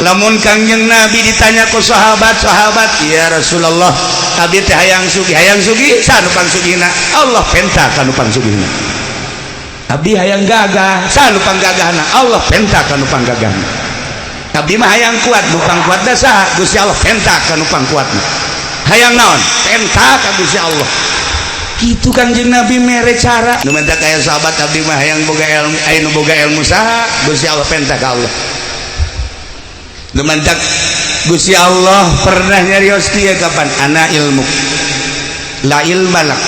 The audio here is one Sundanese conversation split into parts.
Lamun Kangjeng Nabi ditanya ku sahabat-sahabat, "Ya Rasulullah, abdi teh hayang sugih, hayang sugih, saha nu pangsugihna?" Allah penta ka nu pangsugihna. Abdi hayang gagah, saha nu panggagahna? Allah penta ka nu panggagahna. Abdi mah hayang kuat, nu pangkuatna saha? Gusti Allah penta ka nu pangkuatna. Hayang naon? Penta ka Gusti Allah. Kitu Kangjeng Nabi mere cara. Nu minta kaya sahabat, abdi mah hayang boga ilmu, aya nu boga ilmu saha? Gusti Allah, penta ka Allah. Lumantak Gusti Allah pernah nyarios kieu kapan, "Ana ilmu la ilma lak."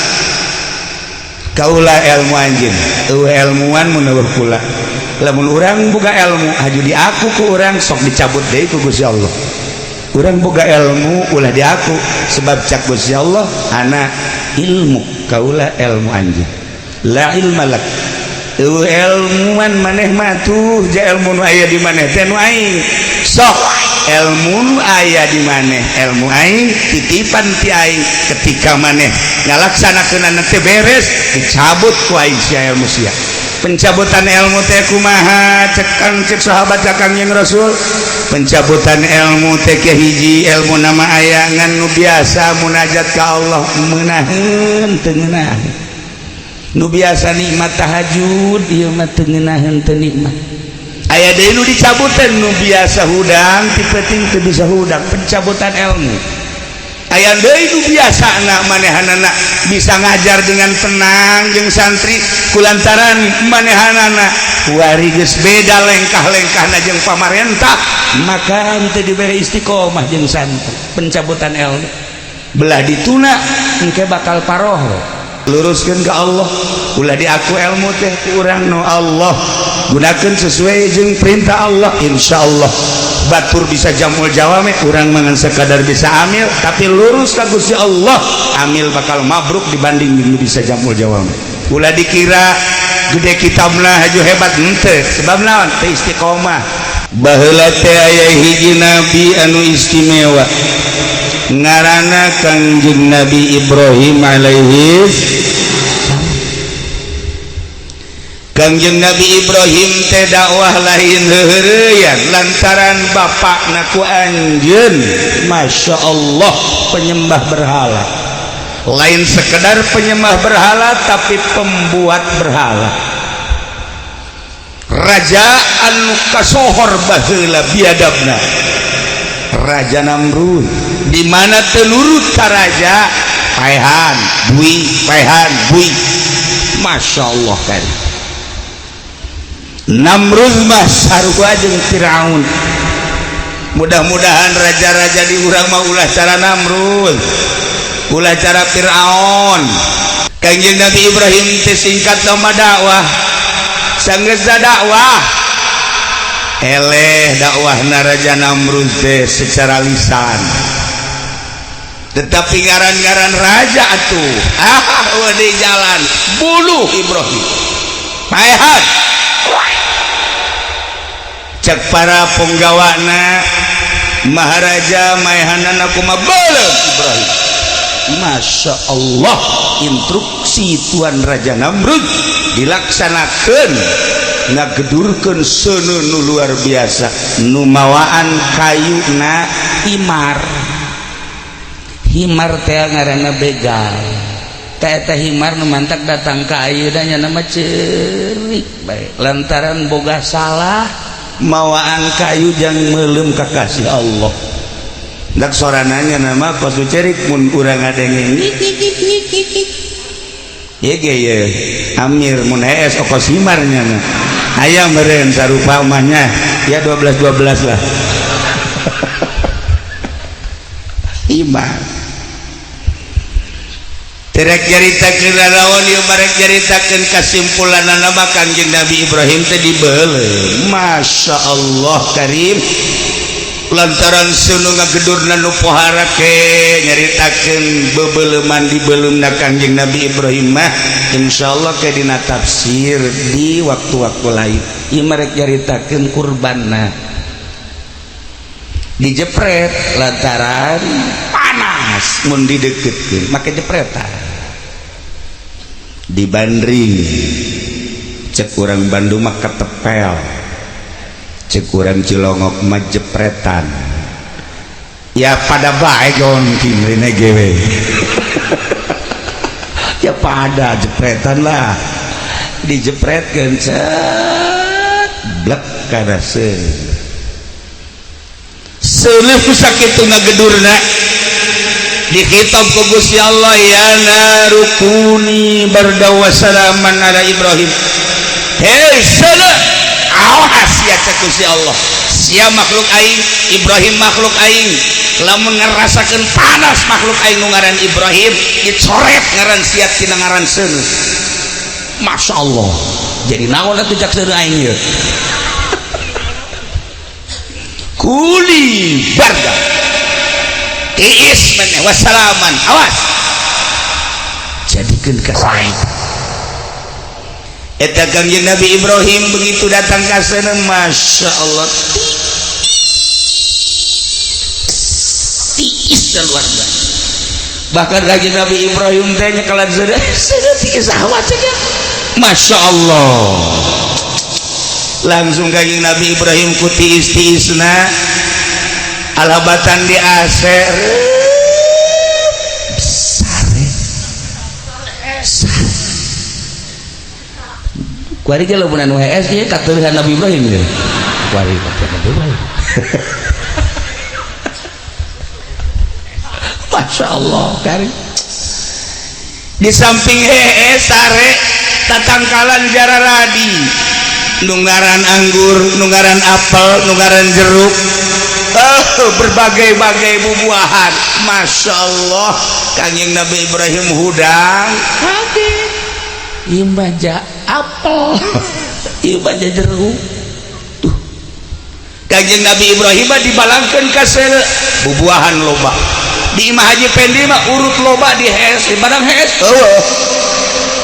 Kaula ilmu anjeun, eueuh ilmuwan mun eueuh kula. Lamun urang boga ilmu haju diaku ku urang, sok dicabut deui ku Gusti Allah. Urang boga ilmu ulah diaku, sebab cak Gusti Allah, "Ana ilmu," kaula ilmu anjeun, "la ilma lak," eueuh ilmuwan maneh mah. Tuh ja ilmu nu aya di maneh teh nu aing. Sok ilmu nu aya di maneh ilmu aing, titipan ti aing. Ketika maneh ngalaksanakeun teh beres, dicabut ku aing sia ilmu sia. Pencabutan ilmu teh kumaha? Cekang cek sahabat ka Kangjeng Rasul, pencabutan ilmu teh ke hiji, ilmu nama ayangan nu biasa munajat ka Allah meunaheun teu ngeunaheun, nu biasa nikmat tahajud ieu mah teu ngeunaheun, teu nikmat. Aya deui nu dicabutan, nu biasa hudang ti peuting teu bisa hudang, pencabutan ilmu. Aya deui nu biasa na manehanana bisa ngajar dengan tenang jeung santri, kulantaran manehanana kuari geus beda lengkah-lengkahna jeung pamarentah, maka henteu dibere istiqomah jeung santri, pencabutan ilmu. Belah dituna engke bakal paroho. Luruskan ke Allah, ulah diaku ilmu teh ku urang. No Allah gunakan sesuai jeung perintah Allah, insyaallah batur bisa jamul jawame. Urang mangan sekadar bisa amil, tapi lurus ka Gusti Allah, amil bakal mabruk dibanding jeung bisa jamul jawame. Ulah dikira gede kitabna haju hebat, henteu. Sebab naon? Teu istiqomah. Baheula teh aya hiji nabi anu istimewa, ngaranna Kangjeng Nabi Ibrahim alaihi salam. Kangjeng Nabi Ibrahim teh dakwah lain heureyan, lantaran bapakna ku anjeun, Masya Allah, penyembah berhala. Lain sekedar penyembah berhala, tapi pembuat berhala, raja anu kasohor baheula biadabna, Raja Namrud, di mana teu nurut ka raja, paehan bui, paehan bui. Masya Allah kan Namrud mah sarua jeung Firaun. Mudah-mudahan raja-raja di urang mah ulah cara Namrud, ulah cara Firaun. Kangjeng Nabi Ibrahim teh singkat nama dakwah, sanggeus dakwah eleh dakwah Raja Namrud teh secara lisan, tetapi ngaran-ngaran raja atuh ah di jalan, bunuh Ibrahim, paehan. Cek para penggawana, "Maharaja, maehanana kumaha?" "Beuleum Ibrahim." Masya Allah, instruksi Tuan Raja Namrud dilaksanakan, ngagedurkeun seuneu nu luar biasa, nu mawaan kayuna himar. Himar teh ngaranna begal teh. Teh himar nu mantak datang ka ayeuna nya nama ceurik bae, lantaran boga salah, mawaan kayu jang meuleum kakasih Allah. Dak sorananya nama kos cerik mun urang ngadenge ye ge ye Amir mun hees okos himarnya na. Aya meureun sarupa omahnya ya 12 12 lah himar. Terek nyaritakeun naon ieu? Barek nyaritakeun kasimpulanna mah Kangjeng Nabi Ibrahim teh dibeuleum. Masya Allah Karim, lantaran seuneu ngagedurna nu pohara. Ke nyaritakeun bebeleuman dibeuleumna Kangjeng Nabi Ibrahim mah insyaallah ke dina tafsir di waktu-waktu lain. Ieu merek nyaritakeun kurbanna dijepret lantaran panas, mun dideketkeun make jepretan, dibandring, cek urang Bandung mah ketepel. Cek urang Cilongok mah jepretan. Ya pada bae gonking rene gewe. Ya pada jepretan lah. Dijepretkeun cet blek kana seuneu. Seuleuh sakitu ngagedurna. Dikhitab ku Gusti Allah, ya naru kuni barda wa salaman ala Ibrahim. Hei seuleuh, awas ya cek Gusti Allah. Sia makhluk aing, Ibrahim makhluk aing. Lamun ngerasakeun panas makhluk aing nu ngaran Ibrahim, dicoret ngaran sia tina ngaran seuneu. Masya Allah. Jadi naon atuh cak seuneu aing ieu? Kuli barda tiis maneh wassalaman, awas jadikeun kasalamatan. Eta Kangjeng Nabi Ibrahim begitu datang ka sana, Masya Allah, tiis dan luar biasa. Bahkan Kangjeng Nabi Ibrahim teh nyekalan seuneu, seuneu tiis awat cek. Masya Allah. Langsung Kangjeng Nabi Ibrahim ku tiis-tiisna alabatan di AC sare sare. Kuari ge lamun anu HS ieu kateuhan Nabi Ibrahim ieu. Kuari kateuhan Nabi Ibrahim. Masya Allah kari. Di samping hees sare tatangkalan jararadi. Nunggaran anggur, nunggaran apel, nunggaran jeruk, berbagai-bagai buah-buahan. Masya Allah, Kangjeng Nabi Ibrahim hudang kaget. Ieu mah ja apel, ieu mah ja jeruk. Tuh. Kangjeng Nabi Ibrahim mah dibalangkeun ka seuleuh bubuahan loba. Di Imah Haji Pendi mah urut loba di hees, di barang hees. Eueuh.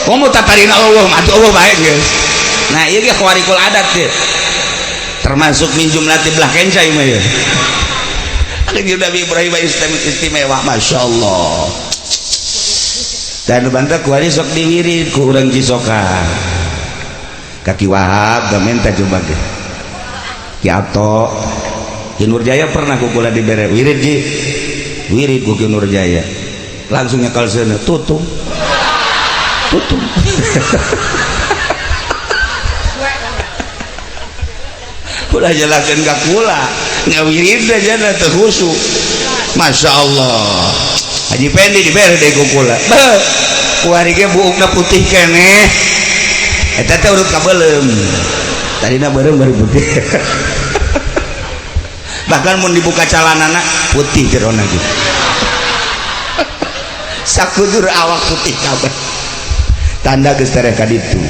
Komo tatarina eueuh, atuh eueuh bae geus. Nah, ieu ge khawarikul adat teh. Termasuk min jumlati belah kenca ieu mah ieu. Kangjeng Nabi Ibrahim istimewa, Masya Allah. Dan bantah kuari sok diwirid ku urang Cisoka. Kaki Wahab da menta coba ge. Ki Ato, Ki Nurjaya pernah ku kula dibere wirid ji. Wirid ku Ki Nurjaya. Langsung nyekal seuneu, tutung. Tutung. Ulah jelakeun ka kula, ngawirid aja teu khusyuk. Masya Allah. Haji Pendi dibere deui ku kula. Beuh, kuari ge buukna putih keneh. Eta teh urut kabeuleum. Tadina beureum baru putih. Bahkan mun dibuka calanana putih jerona ge. Sakujur awak putih kabeh. Tanda geus tereh ka ditu.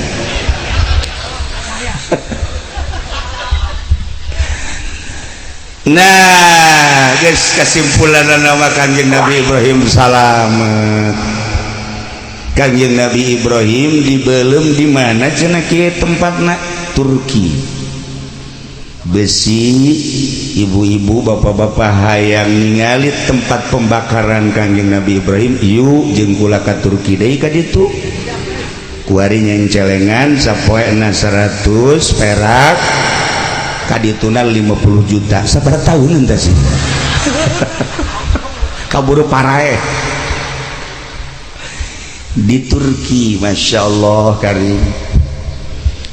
Nah, guys, kesimpulan nama Kangjeng Nabi Ibrahim salamet. Kangjeng Nabi Ibrahim dibelem di mana cenah kieu tempatna? Turki. Besi ibu-ibu bapak-bapak hayang ningali tempat pembakaran Kangjeng Nabi Ibrahim, yuk jeung kula ka Turki deui ka ditu. Kuari nyencelengan sapoena 100 perak. Kadituna 50 juta sabaraha tahun entah sih. Kaburu paraeh di Turki. Masya Allah karim.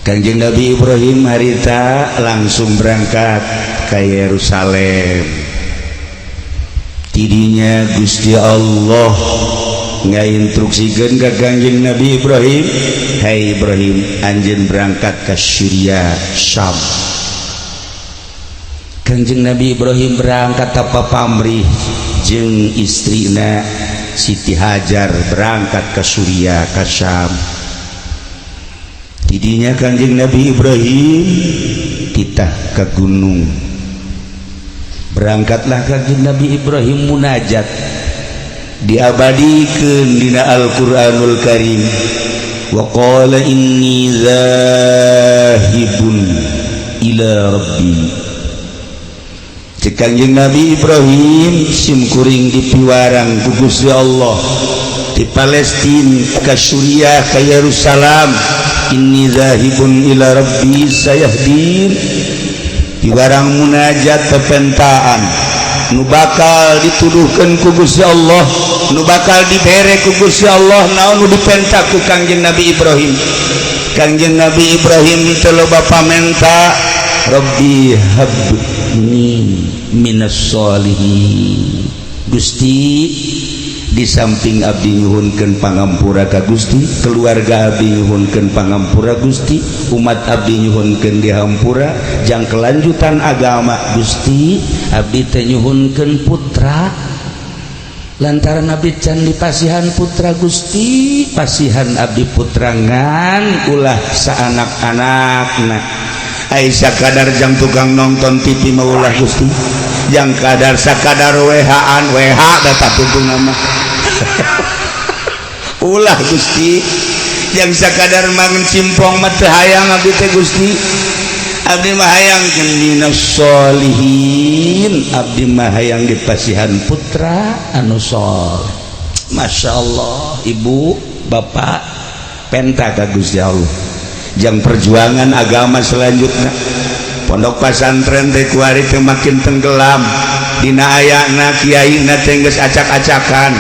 Kangjeng Nabi Ibrahim harita langsung berangkat ke Yerusalem. Tidinya Gusti Allah ngainstruksikeun ka Kangjeng Nabi Ibrahim, "Hai Ibrahim, anjeun berangkat ke Syria, Syam." Kangjeng Nabi Ibrahim berangkat tanpa pamrih jeung istrina Siti Hajar berangkat ke Suriah, ke Syam. Tidinya Kangjeng Nabi Ibrahim titah ke gunung. Berangkatlah Kangjeng Nabi Ibrahim munajat, diabadikeun dina Al-Qur'anul Karim. Wa qala inni zahibun ila rabbi. Cek Kangjeng Nabi Ibrahim simkuring dipiwarang ku Gusti Allah di Palestina ka Suriah ka Yerusalem, inni zahibun ila rabbi sayahdin. Barang munajat pepentaan nu bakal dituduhkan ku Gusti Allah, nu bakal dibere ku Gusti Allah. Naon nu dipenta ku Kangjeng Nabi Ibrahim? Kangjeng Nabi Ibrahim teu loba pamenta, "Rabbi habni minas sholihin." Gusti, di samping abdi nyuhunkeun pangampura ka Gusti, keluarga abdi nyuhunkeun pangampura Gusti, umat abdi nyuhunkeun dihampura jang kelanjutan agama Gusti, abdi teh nyuhunkeun putra lantaran abdi can dipasihan putra. Gusti, pasihan abdi putra ngan ulah saanak-anakna. Ai sakadar jang tukang nonton TV mah ulah, Gusti, yang kadar sakadar WH-an WH data tuntung nama ulah, Gusti. Yang sakadar mangan simpong mah teu hayang abdi teh, Gusti. Abdi mah hayang minas sholihin, abdi mah hayang dipasihan putra anu soleh. Masya Allah, ibu bapak, penta ka Gusti Allah jang perjuangan agama selanjutnya. Pondok pesantren teh kuari teh makin tenggelam dina ayana kiai na teh geus acak-acakan.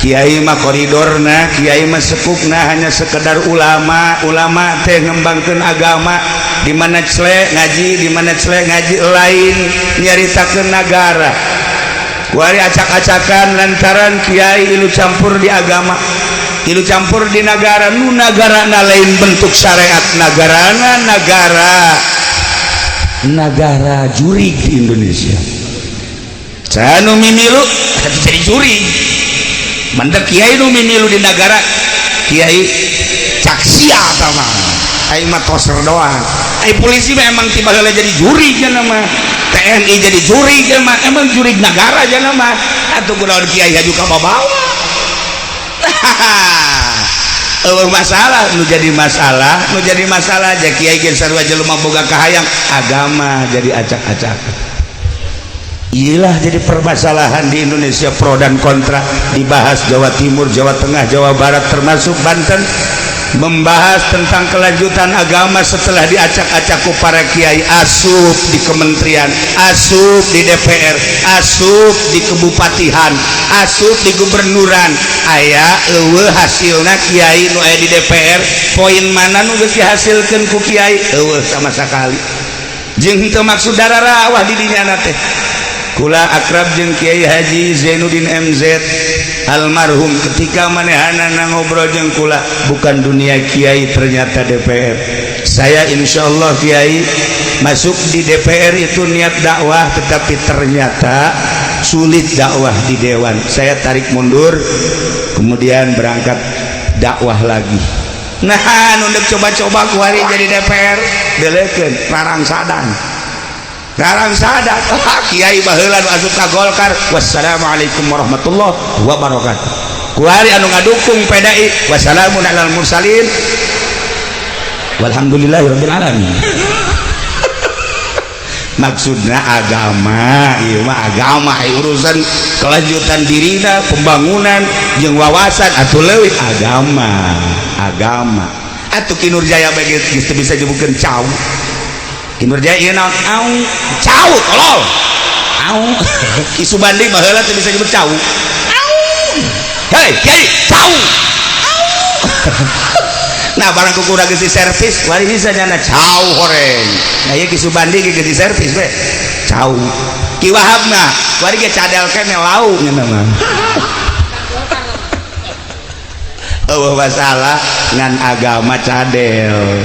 Kiai mah koridorna, kiai mah sekupna hanya sekedar ulama. Ulama teh ngembangkeun agama di mana cele ngaji, di mana cele ngaji, lain nyaritakeun nagara. Kuari acak-acakan lantaran kiai ilu campur di agama, ilu campur di negara. Nu nagara na lain bentuk syariat nagarana, negara negara jurig di Indonesia. Canu mimilu jadi jurig, mandek kiai nu mimilu di negara, kiai cak sia mah, aing mah toser doang. Ai polisi mah emang tiba heula jadi jurig nya mah, TNI jadi jurig nya mah, emang jurig negara nya mah. Atuh kunaon kiai haju ka bawa? Eueuh masalah. Nu jadi masalah, nu jadi masalah aja kiai ge sarua jelema boga kahayang, agama jadi acak-acak. Iyalah, jadi permasalahan di Indonesia, pro dan kontra dibahas Jawa Timur, Jawa Tengah, Jawa Barat, termasuk Banten, membahas tentang kelanjutan agama setelah diacak-acak ku para kiai asup di kementerian, asup di DPR, asup di kebupatihan, asup di gubernuran. Aya eueuh hasilna kiai nu aya di DPR? Poin mana nu geus dihasilkeun ku kiai? Eueuh sama sekali. Jeung teu maksud dararawah di dinya teh. Kula akrab jeung Kiai Haji Zainuddin MZ almarhum. Ketika manehanana ngobrol jeung kula, bukan dunia kiai, ternyata DPR. "Saya insya Allah, Kiai, masuk di DPR itu niat dakwah, tetapi ternyata sulit dakwah di dewan. Saya tarik mundur, kemudian berangkat dakwah lagi." Nah, nunduk coba-coba kuari jadi DPR belekeun rarangsadan rarangsadan. Kiai baheula nu asup ka Golkar, wassalamualaikum warahmatullahi wabarakatuh. Kuari anu ngadukung PDI, wassalamun alal mursalin walhamdulillahirabbil alamin. Maksudnya agama ieu mah, agama urusan kelanjutan dirina, pembangunan jeung wawasan atuh leuwih agama. Agama atuh Ki Nurjaya bae geus teu bisa nyebutkeun cau. Ki Nurjaya ieu naon? Au, cau, tolol, au. Ki Subandi baheula teu bisa nyebut cau. Au, hei kiai, cau, au. Nah, barang ku kurang geus servis wari bisa nyana cau horeng. Nah, ieu Ki Subandi ge geus di servis we cau. Ki Wahab mah wari ge cadel kene lau nya mah. Eueuh masalah, ngan agama cadel,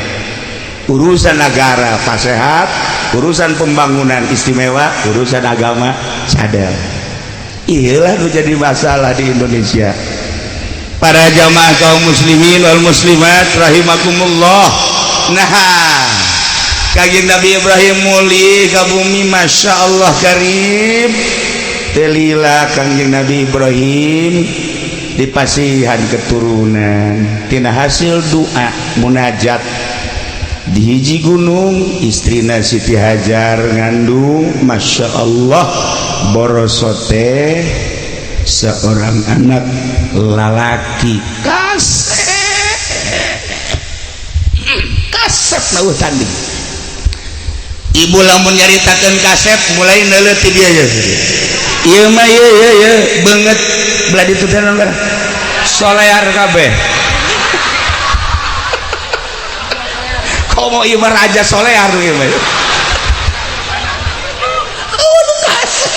urusan negara pasehat, urusan pembangunan istimewa, urusan agama cadel. Iyalah nu jadi masalah di Indonesia. Para jamaah kaum muslimin wal muslimat rahimakumullah. Nah, Kangjeng Nabi Ibrahim mulih ka bumi, Masya Allah karim. Telila Kangjeng Nabi Ibrahim dipasihan keturunan tina hasil doa munajat di hiji gunung. Istrina Siti Hajar ngandung, Masya Allah, borosote seorang anak lalaki kasep kasep, nauh tanding. Ibu lamun nyaritakeun kasep mulai neuleut ti dieu ye. Ieu mah ye ye ye beungeut belah ditu teh naon ngaran? Solear kabeh. Komo ieu mah raja solear ieu mah. Aduh kasep.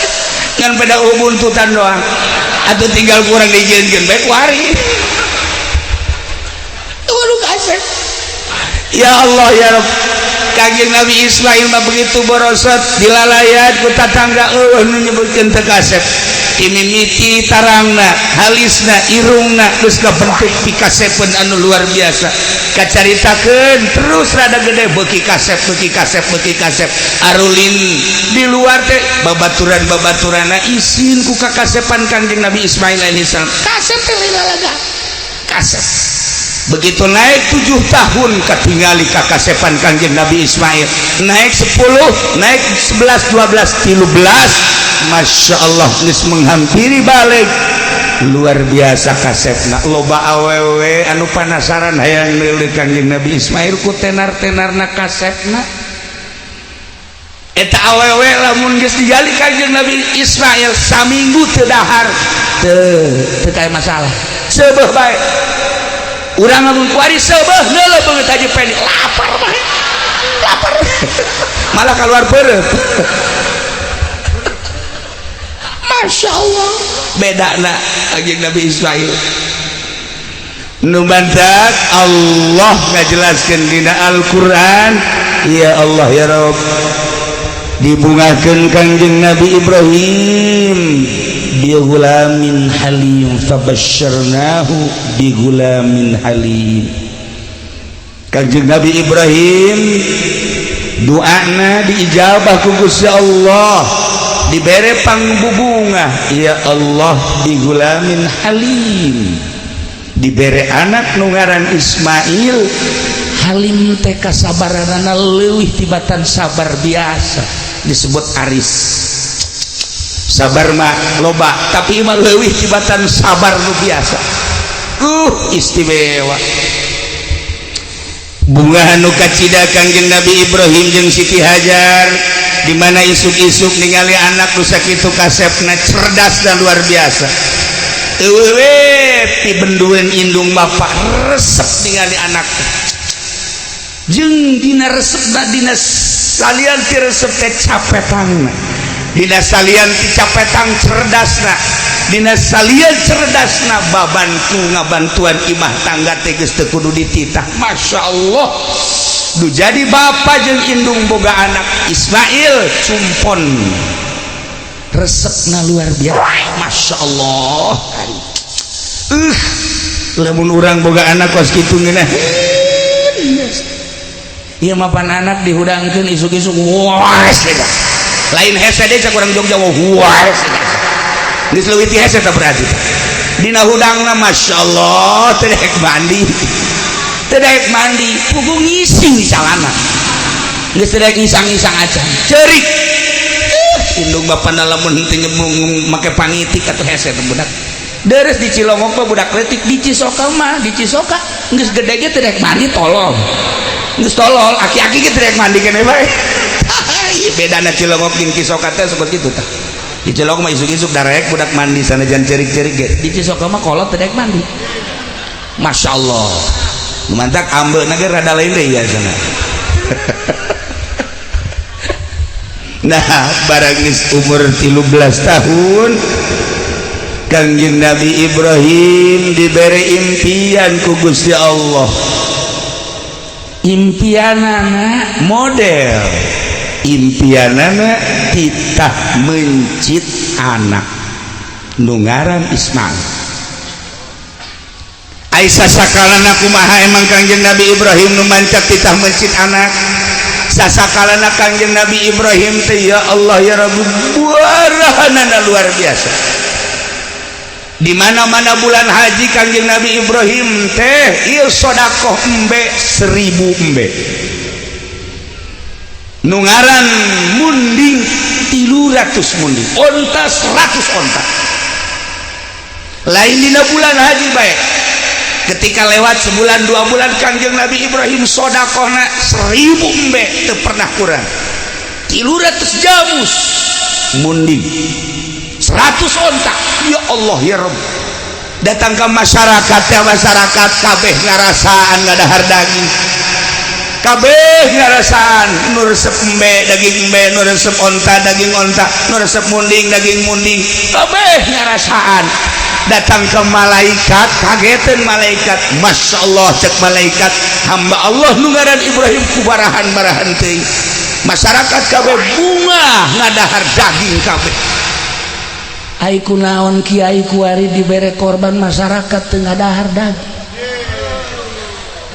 Ngan pada ubuntutan doang. Atuh tinggal kurang dijieunkeun bae ku hari. Waduh kasep. Ya Allah ya Rabb. Kanjeng Nabi Ismail mah begitu borosot dilalayat ku tatangga eueuh nu nyebutkeun teu kasep. Timimiti tarangna, halisna, irungna geus kabentuk pikasepeun anu luar biasa. Kacaritakeun terus rada gede beuki kasep, beuki kasep, beuki kasep. Arulin di luar teh babaturan-babaturanna isin ku kakasepan Kanjeng Nabi Ismail alaihissalam. Kasep teh lalaga. Kasep. Begitu naik 7 tahun ketinggali kakasepan Kanjeng Nabi Ismail, naik 10, naik 11, 12, 13, Masya Allah geus menghampiri balik. Luar biasa kasepna. Loba awewe anu panasaran hayang neuleut Kanjeng Nabi Ismail ku tenar-tenarna kasepna. Eta awewe lamun geus digali Kanjeng Nabi Ismail saminggu teu dahar teu teu kaya masalah. Seubeuh bae. Urang lamun kuari seubeuh neuleuh beungeut haji pendi lapar bae. Lapar. Malah keluar peureut. Masya Allah bedana Kanjeng Nabi Ismail. Nu mantak Allah ngajelaskeun dina Al-Qur'an, ya Allah ya Rabb, dibungakeun Kanjeng Nabi Ibrahim bi gulamin halim fabasyarnahu bi gulamin halim. Kanjeng Nabi Ibrahim doana diijabah ku Gusti Allah, dibere pangbubunga ya Allah bi gulamin halim, dibere anak nu ngaran Ismail. Halim teh kasabaranana leuwih tibatan sabar biasa, disebut aris. Sabar mah loba, tapi mah leuwih tibatan sabar nu biasa. Istimewa. Bunga anu kacida Kangjeng Nabi Ibrahim jeung Siti Hajar, di mana isuk-isuk ningali anak nu sakitu kasepna cerdas dan luar biasa. Eueuh we pibendueun indung bapak resep ningali anak. Jeung dina resepna dina salian ti resep teh capetangna. Dina salian ti capetang cerdasna, dina salian cerdasna babantu ngabantuan imah tangga teh geus teu kudu dititah. Masya Allah, nu jadi bapa jeung indung boga anak Ismail cumpon resepna luar biasa. Masya Allah. Lamun urang boga anak kos kitu ngeunah. Ieu mapan anak dihudangkeun isuk-isuk wah lain hese deui cak urang Jogja wah geus leuwih ti hese tah berarti. Dina hudangna Masya Allah teu daek mandi, teu daek mandi puguh ngising calana geus teu daek ngisang-ngisang acan ceurik. Indung bapana lamun henteu make pangitik atuh hese teh budak. Deres di Cilongok mah budak leutik, di Cisoka mah di Cisoka geus gede ge teu daek mandi tolol. Geus tolol aki-aki ge teu daek mandi keneh bae. Bedana Cilongok jeung Cisoka teh seperti itu tah. Di Cilongok mah isuk-isuk darek budak mandi sanajan ceurik-ceurik ge. Di Cisoka mah kolot teu daek mandi. Masya Allah. Mantak ambeuna ge rada lain deui ya sana. Nah, barang geus umur 13 tahun Kangjeng Nabi Ibrahim dibere impian ku Gusti Allah. Impianana model impianana titah mencit anak nu ngaran Ismail. Aisyah sakalana kumaha emang Kangjeng Nabi Ibrahim nu mancak titah mencit anak? Sasakalana Kangjeng Nabi Ibrahim teh ya Allah ya Rabbi buarahanana luar biasa. Di mana-mana bulan haji Kangjeng Nabi Ibrahim teh ieu sedekah embe 1000 embe. Nu ngaran munding 300 munding, onta 100 onta. Lain dina bulan haji bae. Ketika lewat sebulan 2 bulan Kangjeng Nabi Ibrahim sodakohna 1000 embe teu pernah kurang. 300 jamus munding, 100 onta. Ya Allah ya Rabb, datang ke masyarakat ya, masyarakat kabeh ngarasaan ngadahar daging, kabeh ngarasaan nu resep embe daging embe, nu resep onta daging onta, nu resep munding daging munding, kabeh ngarasaan. Datang ke malaikat, kagetan malaikat. Masya Allah, cek malaikat, hamba Allah nu ngaran Ibrahim kubarahan barahan teuing masyarakat kabeh bunga ngadahar daging kabeh. Ai kunaon kiai kuari dibere korban, masyarakat teu ngadahar daging?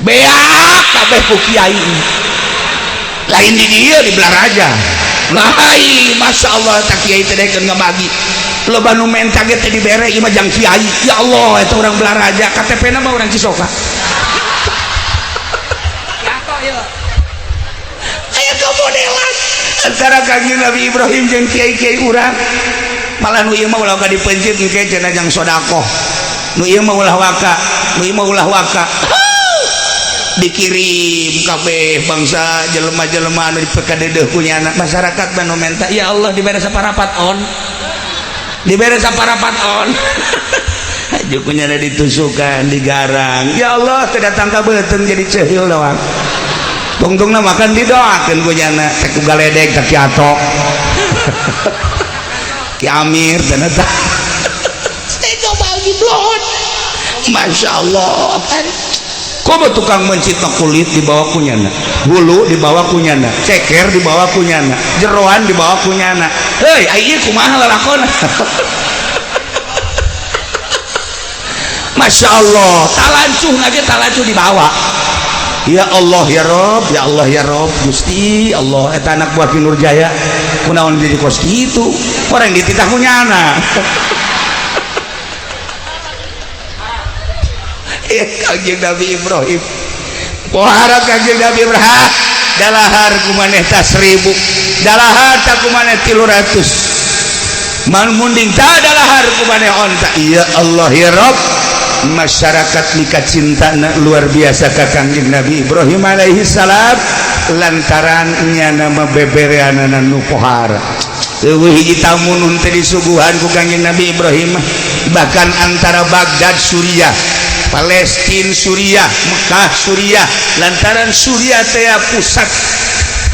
Beak kabeh ku kiai. Lain di dieu, di Balaraja lain. Masya Allah, tak kiai teh dekeun ngabagi, loba nu menta ge teh dibere. Ieu mah jang kiai. Ya Allah, eta urang Balaraja, KTP na mah urang Cisoka. Yato ieu. Aya kemodelan antara Kangjeng Nabi Ibrahim jeung kiai-kiai urang. Malah nu ieu mah ulah ka dipencit, engke cenah jang sodakoh, nu ieu mah ulah waka, nu ieu mah ulah waka. Dikirim kabeh bangsa jelema-jelema anu dipekadedeuh ku nyana. Masyarakat nu menta, ya Allah, dibere saparapat on, dibere saparapat on. Haju ku nyana ditusukan, digarang. Ya Allah, teu datang ka beuteung, jadi ceuril doang. Tungtungna makan didoakeun ku nyana teh ku galedeg teh, Ki Ato, Ki Amir dan eta teh bagi blon. Masya Allah kan. Komo tukang mencit, kulit dibawa ku nyana, hulu dibawa ku nyana, ceker dibawa ku nyana, jeroan dibawa ku nyana. Hei, ai ieu kumaha lalakona? Masya Allah, talancuh lagi, talancuh dibawa. Ya Allah ya Rob, ya Allah ya Rob, Gusti Allah, eta anak buah Ki Nurjaya kunaon jadi kos kitu? Orang dititah ku nyana. Ya, Kangjeng Nabi Ibrahim pohara, Kangjeng Nabi Ibrahim dalahar ku maneh ta 1000, dalahar ta ku maneh 300 man munding, ta dalahar ku maneh onta. Ya Allah ya Rob, masyarakat mika cinta luar biasa ka Kangjeng Nabi Ibrahim alaihi salam lantaran nyana mah bebereanana nu pohara. Eueuh hiji tamu nu teu disuguhan ku Kangjeng Nabi Ibrahim. Bahkan antara Baghdad Suriah, Palestina Suriah, Mekah Suriah, lantaran Suriah teh pusat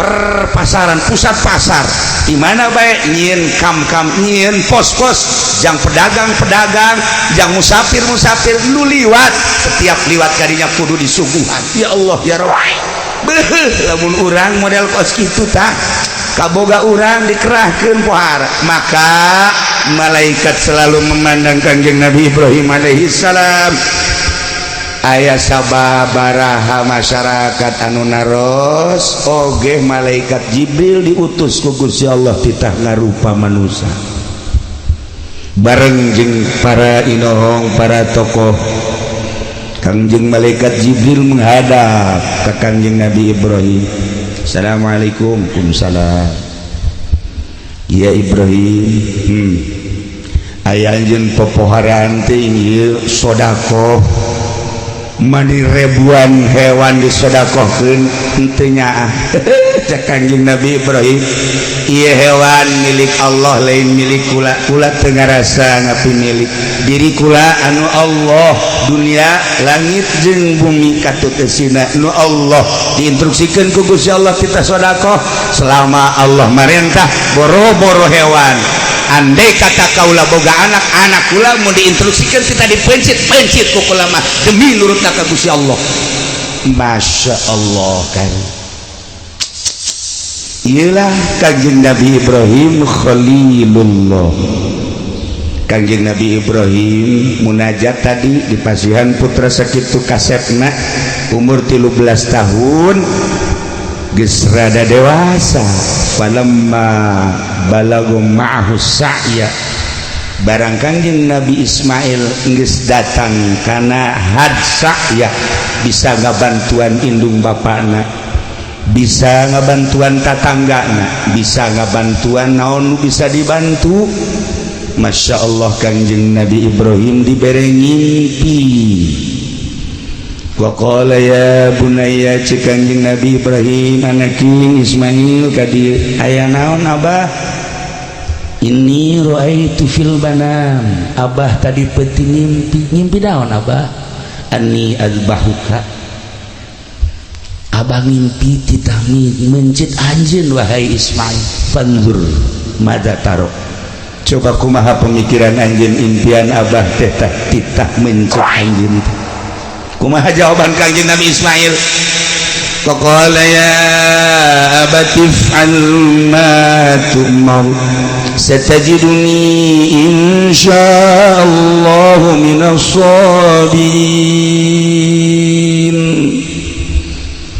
perpasaran, pusat pasar di mana bae nyieun kam-kam, nyieun pos-pos jang pedagang-pedagang, jang musafir-musafir nu liwat. Setiap liwat kadinya kudu disuguhan. Ya Allah ya Rabb, beuh, lamun urang model kos kitu tah kaboga urang dikerahkeun pohara. Maka malaikat selalu memandang Kangjeng Nabi Ibrahim alaihi salam. Aya sababaraha masyarakat anu naros oge, malaikat Jibril diutus ku Gusti Allah titah ngarupa manusia bareng jeung para inohong, para tokoh. Kangjeng malaikat Jibril menghadap ke Kangjeng Nabi Ibrahim. Assalamualaikum. Waalaikumsalam. Ya Ibrahim, aya anjeun popoharaan teh ieu sodakoh mani ribuan hewan disodakohkeun henteu nyaah. Cek Kangjeng Nabi Ibrahim, ieu hewan milik Allah, lain milik kula. Kula teu ngarasa ngapi milik diri kula. Anu Allah dunia, langit jeung bumi katut eusina nu Allah. Diinstruksikeun ku Gusti Allah kita sodakoh selama Allah marentah boro-boro hewan. Andai kata kaula boga anak, anak kula mau diinstruksikan kita dipencit, pencit ku kula mah demi nurut ka Gusti Allah. Masya Allah kan. Iyalah Kangjeng Nabi Ibrahim Khalilullah. Kangjeng Nabi Ibrahim munajat tadi di pasihan putra sakitu kasepna, umur 13 tahun geus rada dewasa. Falamma balagu ma'ahu sa'ya, barang Kangjeng Nabi Ismail geus datang kana had sa'ya, bisa ngabantuan indung bapakna, bisa ngabantuan tatanggana, bisa ngabantuan naon nu bisa dibantu. Masya Allah, Kangjeng Nabi Ibrahim dibere ngimpi. Wa qala ya bunayya, cek Kanjeng Nabi Ibrahim, anaki Ismail ka dieu. Aya naon, Abah? Inni ra'aitu fil manam, Abah tadi peuting ngimpi. Ngimpi naon, Abah? Anni azbahuka, Abah ngimpi titah mencit anjeun, wahai Ismail. Fanzur madza taro, coba kumaha pemikiran anjeun, impian Abah teh tah titah mencit anjeun teh. Kumaha jawaban Kangjeng Nabi Ismail? Faqala ya abati if'al ma tu'mar satajiduni insyaallah minas sabirin.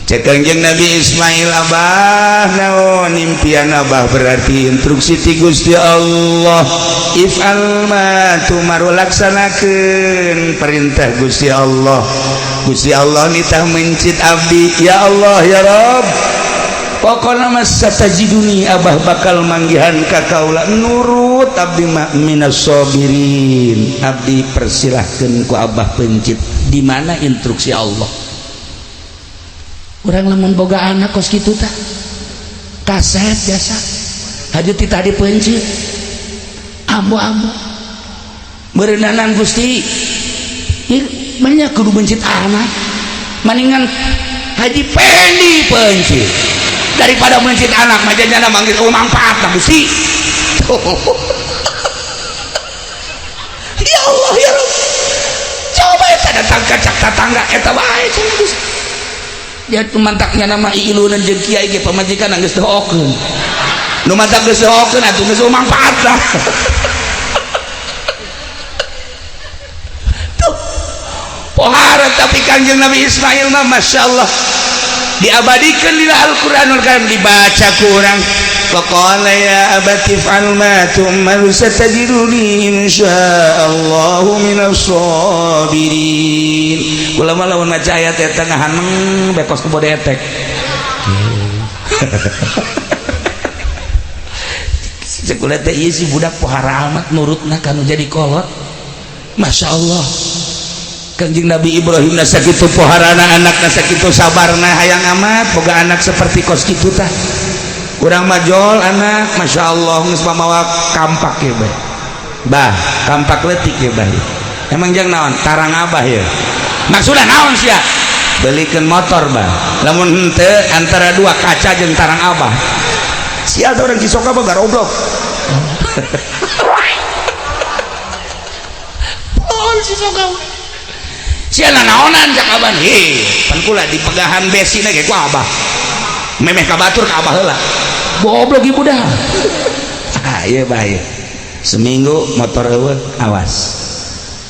Cek Kangjeng Nabi Ismail, Abah, naon impian Abah berarti instruksi ti Gusti Allah. If'al ma tu'mar, laksanakeun perintah Gusti Allah. Gusti Allah nitah mencit abdi. Ya Allah, ya Rob, pokokna mah satajiduni, Abah bakal manggihan ka kaula, nurut abdi mah, minas sabirin. Abdi persilahkeun ku Abah pencit. Di mana instruksi Allah? Urang lamun boga anak kos kitu tah kaset biasa haju titah dipencit, ambo-ambo meureunanan Gusti. Ieu banyak kudu mencit anak, maningan Haji Pendi pencit daripada mencit anak mah jana manggil, oh, manfaat nah Gusti. Ya Allah, ya Rabb, coba eta datang ka cak tatangga eta wae cenah Gusti. Dia mantaknya nama ilunan jeung kiai ge pamajikan geus doakeun nu mantak geus doakeun atuh geus manfaat lah. Tuh pohara, tapi Kangjeng Nabi Ismail mah Masya Allah diabadikan di Al-Quranul Karim, dibaca ku urang. Faqala ya abati if'al ma tu'mar satajiduni insyaallah minas sabirin. Kula mah lamun maca ayat eta ngahaneng bekos ku bode etek. Cek kula teh ieu si budak pohara amat nurutna kanu jadi kolot. Masya Allah. Kangjeng Nabi Ibrahim na sakitu poharana anakna, sakitu sabarna, hayang amat boga anak seperti kos kitu tah. Urang majol anak, Masya Allah, geus mamawa kampak ya bah. Bah, kampak leutik ya bah. Emang jang naon? Tarang Abah ya. Maksudna naon sia? Belikeun motor bah. Lamun henteu antara dua kaca jeung tarang Abah. Sia teh urang Cisoka mah garoblok. Oh, Cisoka. Sia naonan cak Abah. Hei, pan kula dipegahan besi ge ku Abah. Memeh ka batur ka Abah heula. Goblok ibu dah. Ah, iya bahaya. Seminggu motor eueuh, awas.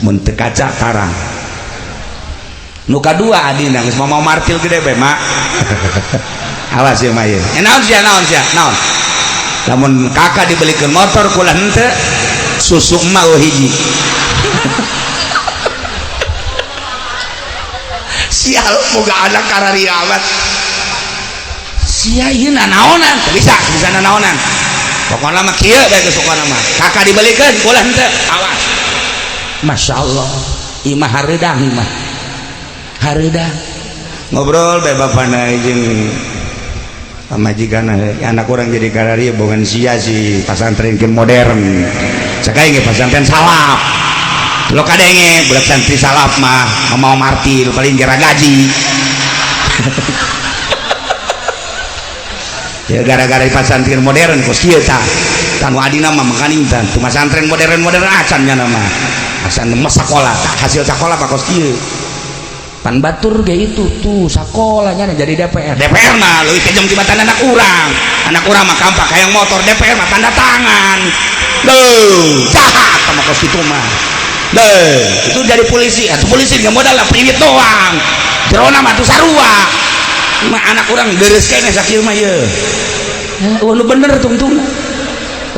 Mun teu kaca tarang. Nu kadua adina geus mau martil gede bae, Mak. Awas ya, Mak, ieu. Eh, naon sia, naon sia? Naon? Lamun kakak dibelikeun motor kula henteu, susu emak eueuh hiji. Sial boga anak kararia amat. Sia ieu nanaonan, teu bisa, bisa nanaonan. Pokona mah kieu bae geus pokona mah. Kakak dibelikeun kula henteu, awas. Masya Allah, imah hareudang imah. Hareudang. Ngobrol bae bapana jeung pamajikan, anak urang jadi kararia bogan sia si pasantren modern. Cek aing ge pasantren salaf. Lo kadenge budak santri salaf mah mau martil paling gera gaji. Ya gara-gara pasantren modern kos kieu tah. Tah nu adina mah makaning tah tu pasantren modern-modern acan nya nama. Acan mah sakola tah hasil sakola mah kos kieu. Pan batur ge itu tuh sakolanya jadi DPR. DPR mah leuwih kejam tibatan anak urang. Anak urang mah kampak hayang motor, DPR mah tanda tangan. Duh, jahat sama kos kitu mah. Deh, itu jadi polisi. Atuh polisi nggak modal lah priwit doang. Jerona mah tuh sarua. Mah anak urang deres keneh sakieu mah ye. Oh, nu bener tungtung.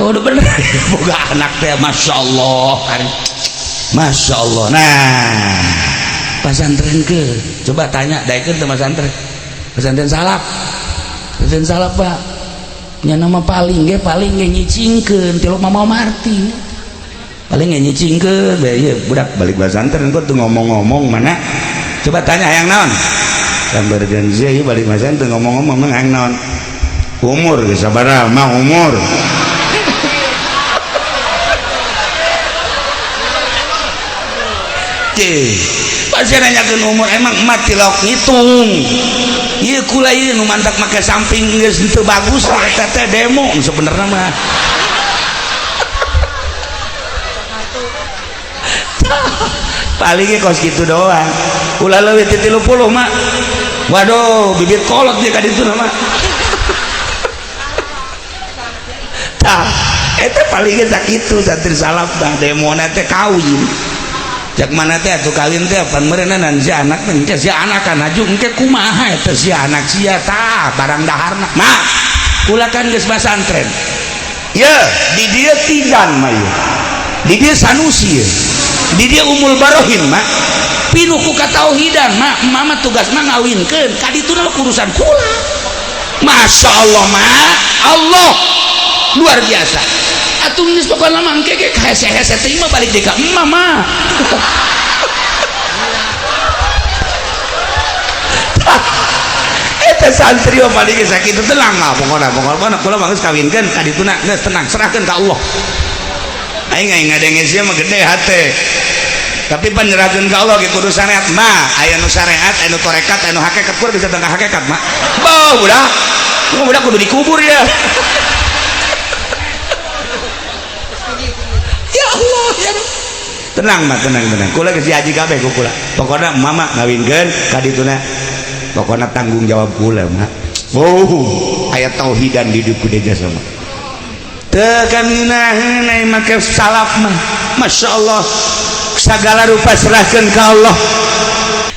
Oh, nu bener. Boga anak teh Masya Allah. Masya Allah. Nah, pasantren ke coba tanya daekeun teu pasantren. Pesantren salaf. Pesantren salaf, Pak. Nya nama paling ge nyicingkeun tilok Mama Marti. Paling ge nyicingkeun bae ieu budak balik pesantren kok tuh ngomong-ngomong mana. Coba tanya hayang naon? Sambarkeun sia ieu balik masan teu ngomong-ngomong hayang naon? Umur geus sabaraha mah umur. Pasti nanyakeun umur emang emak tilok ngitung. Ieu kula ieu nu mantak make samping geus teu bagus eta teh demo sebenarnya mah. Paling ge kos kitu doang. Ulah leuwih ti 30 mah. Waduh, bibit kolot dia ka ditu mah. Tah, eta paling ge sakitu santri salaf tah demona teh kawin. Cak mana teh atuh kawin teh pan meureunna si anak teh engke si anak kan aju engke kumaha eta si anak sia tah barang daharna. Mak, kula kan geus pasantren. Ye, di dieu Tijan mah ieu. Di dieu Sanusi ye. Di dieu Umul Barohin mak. Pinuh ku katauhidan mak, mama tugas mah ngawinkeun, ka dituna urusan kula. Masya Allah mak, Allah luar biasa. Atuh geus pokona mah engke ge hese-hese teh mah balik deui ka emak mah. Eta santri mah paling geus sakitu tenang lah pokona pokona kula mah geus kawinkeun ka dituna geus tenang serahkeun ka Allah. Aing aing ngadenge sia mah gede hate. Tapi pan nyerahkeun ka Allah ge kudu syariat mah, aya nu syariat, aya nu tarekat, aya nu hakikat, kudu bisa tentang hakikat mah. Beuh budak. Budak kudu dikubur ya. Ya Allah ya. Tenang mah tenang tenang. Kula geus diaji kabeh ku kula. Pokona mama ngawinkeun ka dituna. Pokona tanggung jawab kula mah. Oh, aya tauhidan di dieu kudu sama. Teu kaminaheun ai make salaf mah. Masya Allah. Segala rupa serahkeun ka Allah.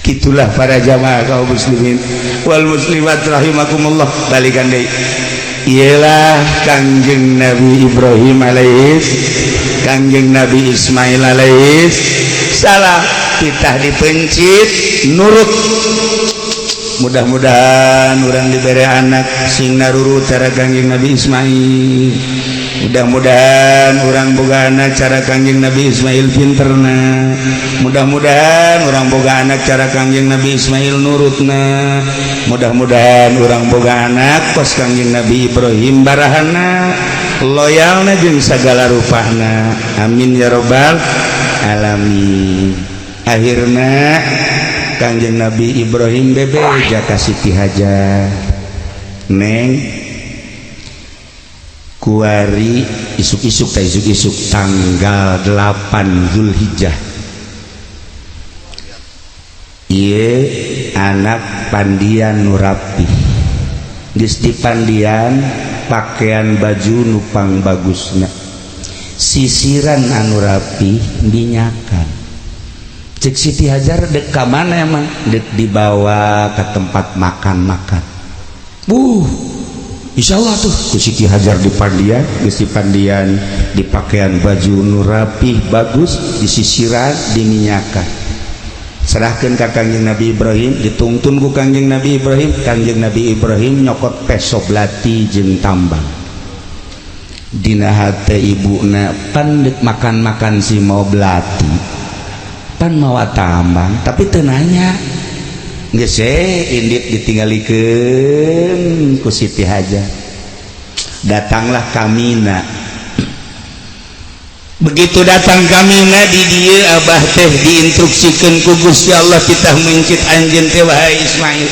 Gitulah para jamaah kaum muslimin wal muslimat rahimakumullah. Balikan deui. Ialah Kangjeng Nabi Ibrahim alaihis, Kangjeng Nabi Ismail alaihis salam, titah dipencit nurut. Mudah-mudahan urang diberi anak sing narurut cara Kangjeng Nabi Ismail. Mudah-mudahan urang boga anak cara Kangjeng Nabi Ismail pinterna. Mudah-mudahan urang boga anak cara Kangjeng Nabi Ismail nurutna. Mudah-mudahan urang boga anak kos Kangjeng Nabi Ibrahim barahana, loyalna jeung sagala rupana. Amin ya robbal alamin. Akhirna Kangjeng Nabi Ibrahim bebeja ka Siti Hajar, Neng kuari isuk-isuk ta isuk-isuk tanggal 8 Zulhijjah ieu anak pandian nu rapih geus dipandian pakaian baju nupang bagusna sisiran anu rapih minyakan. Cek Siti Hajar dek ka mana emang dek dibawa ke tempat makan-makan. Insya Allah tuh ku Siti Hajar dipandian, geus dipandian, dipakaian baju nu rapih bagus, disisiran, diminyakan. Serahkeun ka Kangjeng Nabi Ibrahim, dituntun ku Kangjeng Nabi Ibrahim. Kangjeng Nabi Ibrahim nyokot peso belati jeung tambang. Dina hate ibuna pan dek makan-makan si mau belati, pan mawa tambang, tapi teu nanya. Geus indit ditinggalikeun ku Siti Hajar. Datanglah Kamina. Begitu datang Kamina di dieu abah teh diinstruksikeun ku Gusti Allah kita mencit anjeun teh wahai Ismail.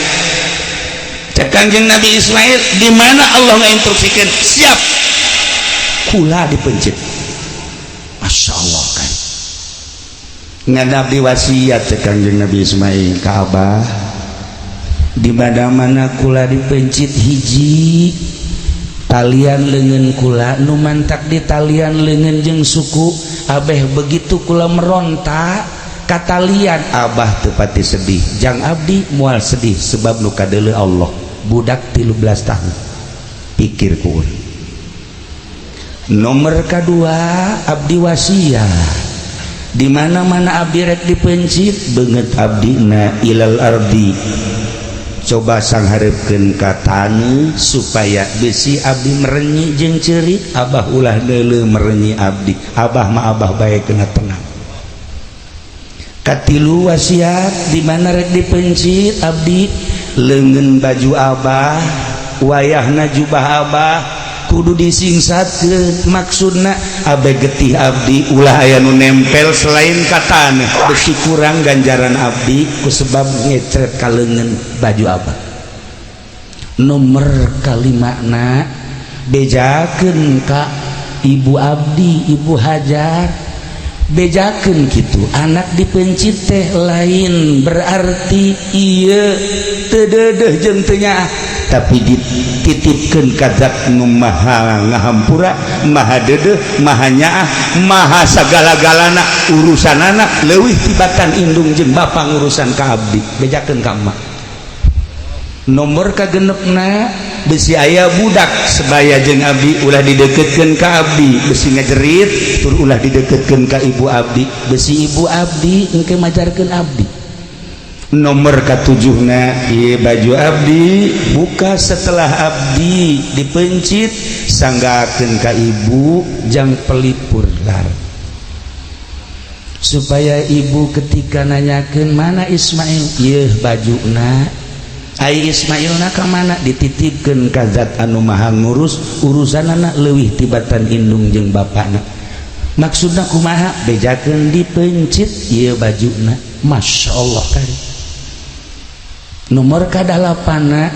Cek Kangjeng Nabi Ismail, di mana Allah ngainstruksikeun? Siap. Kula dipencit. Masya Allah kan. Ngan abdi wasiat cek Kangjeng Nabi Ismail ka abah, di mana-mana kula dipencit hiji talian leungeun kula nu mantak di talian leungeun jeung suku abeh, begitu kula meronta ka talian abah teu pati sedih, jang abdi moal sedih sebab nu kadeuleu Allah budak 13 tahun pikir ku urang. Nomor kedua abdi wasiat di mana-mana abdi rek dipencit beungeut abdi na ilal ardi, coba sangharepkeun ka taneuh supaya besi abdi merenyi jeung ceurik, abah ulah deuleu merenyi abdi, abah mah abah bae kena tenang. Katilu, wasiat di mana rek dipencit abdi, leungeun baju abah, wayahna jubah abah kudu disingsatkeun. Maksudna, abe getih abdi ulah aya nu nempel selain ka taneuh, besi kurang ganjaran abdi ku sebab ngecret ka leungeun baju abah. Nomor kalimana, bejakeun ka ibu abdi, Ibu Hajar, bejakeun gitu, anak dipencit teh lain berarti iya teu deudeuh jeung teu nyaah, tapi dititipkeun ka zat nu maha ngahampura, maha deudeuh, maha nyaah, maha sagala-galana. Urusanana leuwih tibatan indung jeung bapa ngurusan ka abdi. Bejakeun ka emak. Nomor kagenepna, besi aya budak sebaya jeung abdi, ulah dideketkeun ka abdi, besi ngajerit. Tur ulah dideketkeun ka ibu abdi, besi ibu abdi engke majarkeun abdi. Nomor katujuhna, ieu baju abdi buka setelah abdi dipencit, sanggakeun ka ibu jang pelipur lar, supaya ibu ketika nanyakeun, "Mana Ismail?" "Ieu bajuna." Ai Ismail na ka mana? Dititipkeun ka zat anu maha ngurus urusanana leuwih tibatan indung jeung bapana. Maksudna kumaha? Bejakeun dipencit ieu bajuna. Masya Allah. Kari nomor kadalapana,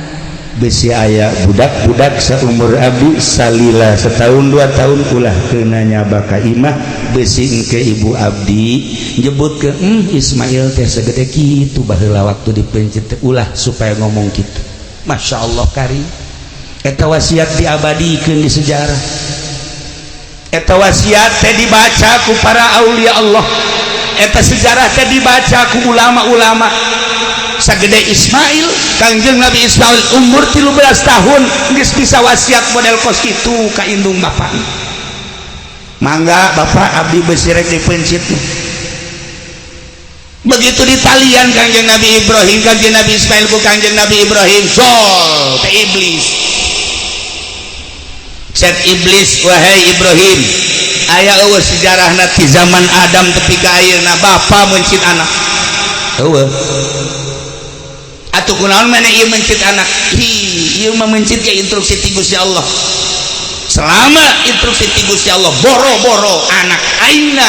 besi aya budak-budak seumur abdi salila setahun 2 tahun, ulah kena nyaba ka imah, besi engke ibu abdi nyebut ke Ismail teh segede kitu baheula waktu dipencit teh." Ulah supaya ngomong gitu. Masya Allah. Kari eta wasiat diabadikeun di sejarah. Eta wasiat teh dibaca ku para aulia Allah, eta sejarah teh dibaca ku ulama-ulama. Sagede Ismail, Kangjeng Nabi Ismail umur 13 tahun geus bisa wasiat model kos kitu ka indung bapak. "Mangga, Bapak, abdi besi rek dipencit." Begitu ditalian Kangjeng Nabi Ibrahim, Kangjeng Nabi Ismail ku Kangjeng Nabi Ibrahim, jol ke iblis. Set iblis, "Wahai Ibrahim, aya euweuh sejarahna ti zaman Adam tepi ka ayeuna bapa mencit anak? Euweuh. Atuh kunaon maneh ieu mencit anak?" "Hi, ieu mah mencit ya instruksi ti Gusti Allah. Selama instruksi ti Gusti Allah, boro-boro anak aingna,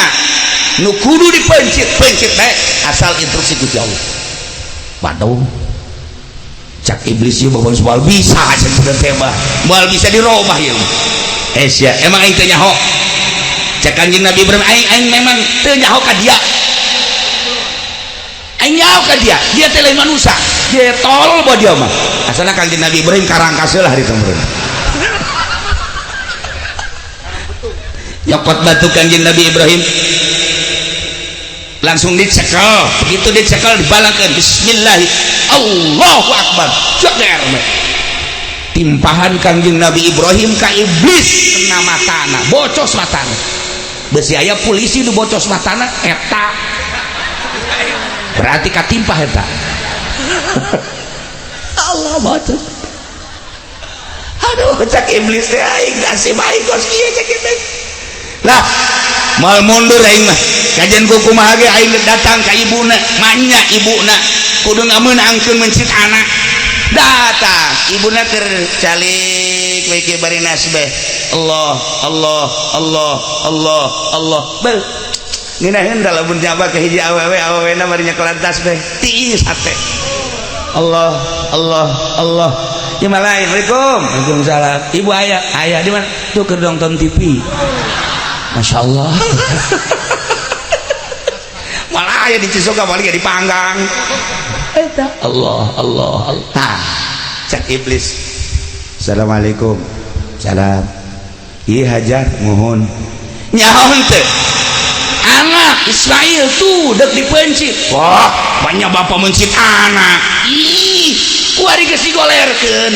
nu kudu dipencit, pencit bae, asal instruksi Gusti Allah." "Waduh," cak iblis, "ieu mah moal bisa cenah teh mah, moal bisa dirobah ieu." "Eh sia, emang aing teu nyaho?" Cak Kanjeng Nabi Ibrahim, "Aing aing memang teu nyaho ka dia. Aing nyaho ka dia, dia teh lain manusia, dia tol boh dia mah." Asalna Kanjeng Nabi Ibrahim karangkas lah hari meureun. Nyokot batu Kanjeng Nabi Ibrahim, langsung dicekel. Begitu dicekel, dibalangkeun, bismillah, Allahu akbar, jeger timpahan Kangjeng Nabi Ibrahim ka iblis, kena matana, bocos matana. Besi aya polisi nu bocos matana eta, berarti katimpah eta. Allah, bocos. Aduh, cak iblis teh, aing kasih baik kos kieu. Cak iblis lah, "Moal mundur aing mah. Kajian ku kumaha ge aing datang ka ibuna." Manya ibuna kudu ngameunangkeun mencit anak. Datang ibuna, keur calik we kieu bari nasbeh, Allah, Allah, Allah, Allah, Allah. Beuh, ngeunaheun da lamun nyaba ka hiji awewe, awewena bari nyekelan tasbeh, tiis hate. Allah, Allah, Allah. Ya lain, "Assalamualaikum." "Waalaikumsalam." "Ibu aya?" "Aya." "Di mana?" "Tuh, keur nonton TV." Masya Allah. Malah aya di Cisoka, paling dipanggang. Eta Allah, Allah, Allah. Nah, cak iblis, "Assalamualaikum." "Salam." "Iya, Hajar." "Mohon." "Nyaho teu anak Ismail tuh dek dipencit?" "Wah, banyak bapak mencit anak. Ih, kuari geus digolerkeun.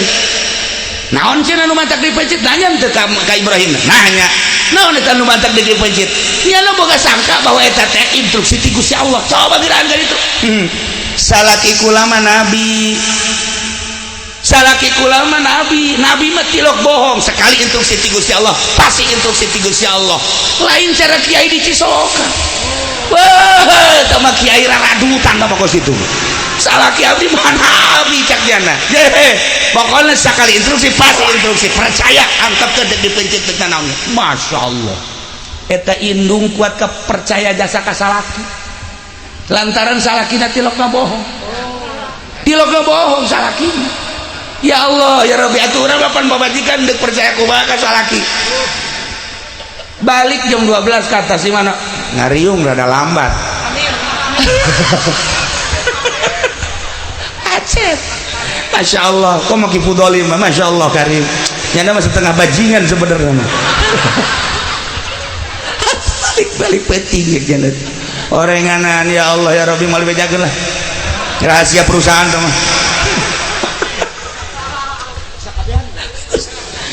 Naon cenah nu mantak dipencit?" Nanya teu ka Ibrahim? Nanya, "Naon eta nu mantak dipencit?" Nya nu boga sangka bahwa eta teh instruksi ti Gusti Allah. Coba geuraan ka ditu. Salaki kula mah nabi. Salaki kula mah nabi, nabi mah tilok bohong. Sekali instruksi ti Gusti Allah, pasti instruksi ti Gusti Allah. Lain cara kiai di Cisoka. Wah, sama kiai raradutan mah kos itu. Salaki abdi mah nabi cak jana. Ye, pokoknya sekali instruksi pasti instruksi. Percaya angkap ke dipencet teu naon. Masya Allah. Eta indung kuat kepercaya jasa ka salaki. Lantaran salakina tilok bohong. Tilok bohong salakina. Ya Allah ya Rabbi, atuh urang papan pamajikan deuk percaya kumaha ka salaki. Balik jam 12 ke atas di mana? Ngariung rada lambat. Acet. Masya Allah, kok mau kifudoli mah, Masya Allah karim. Nyana mah setengah bajingan sebenarnya mah. Balik-balik penting ya nyana. Orenganan ya Allah ya Rabbi mal bejakeun lah. Rahasia perusahaan tuh mah.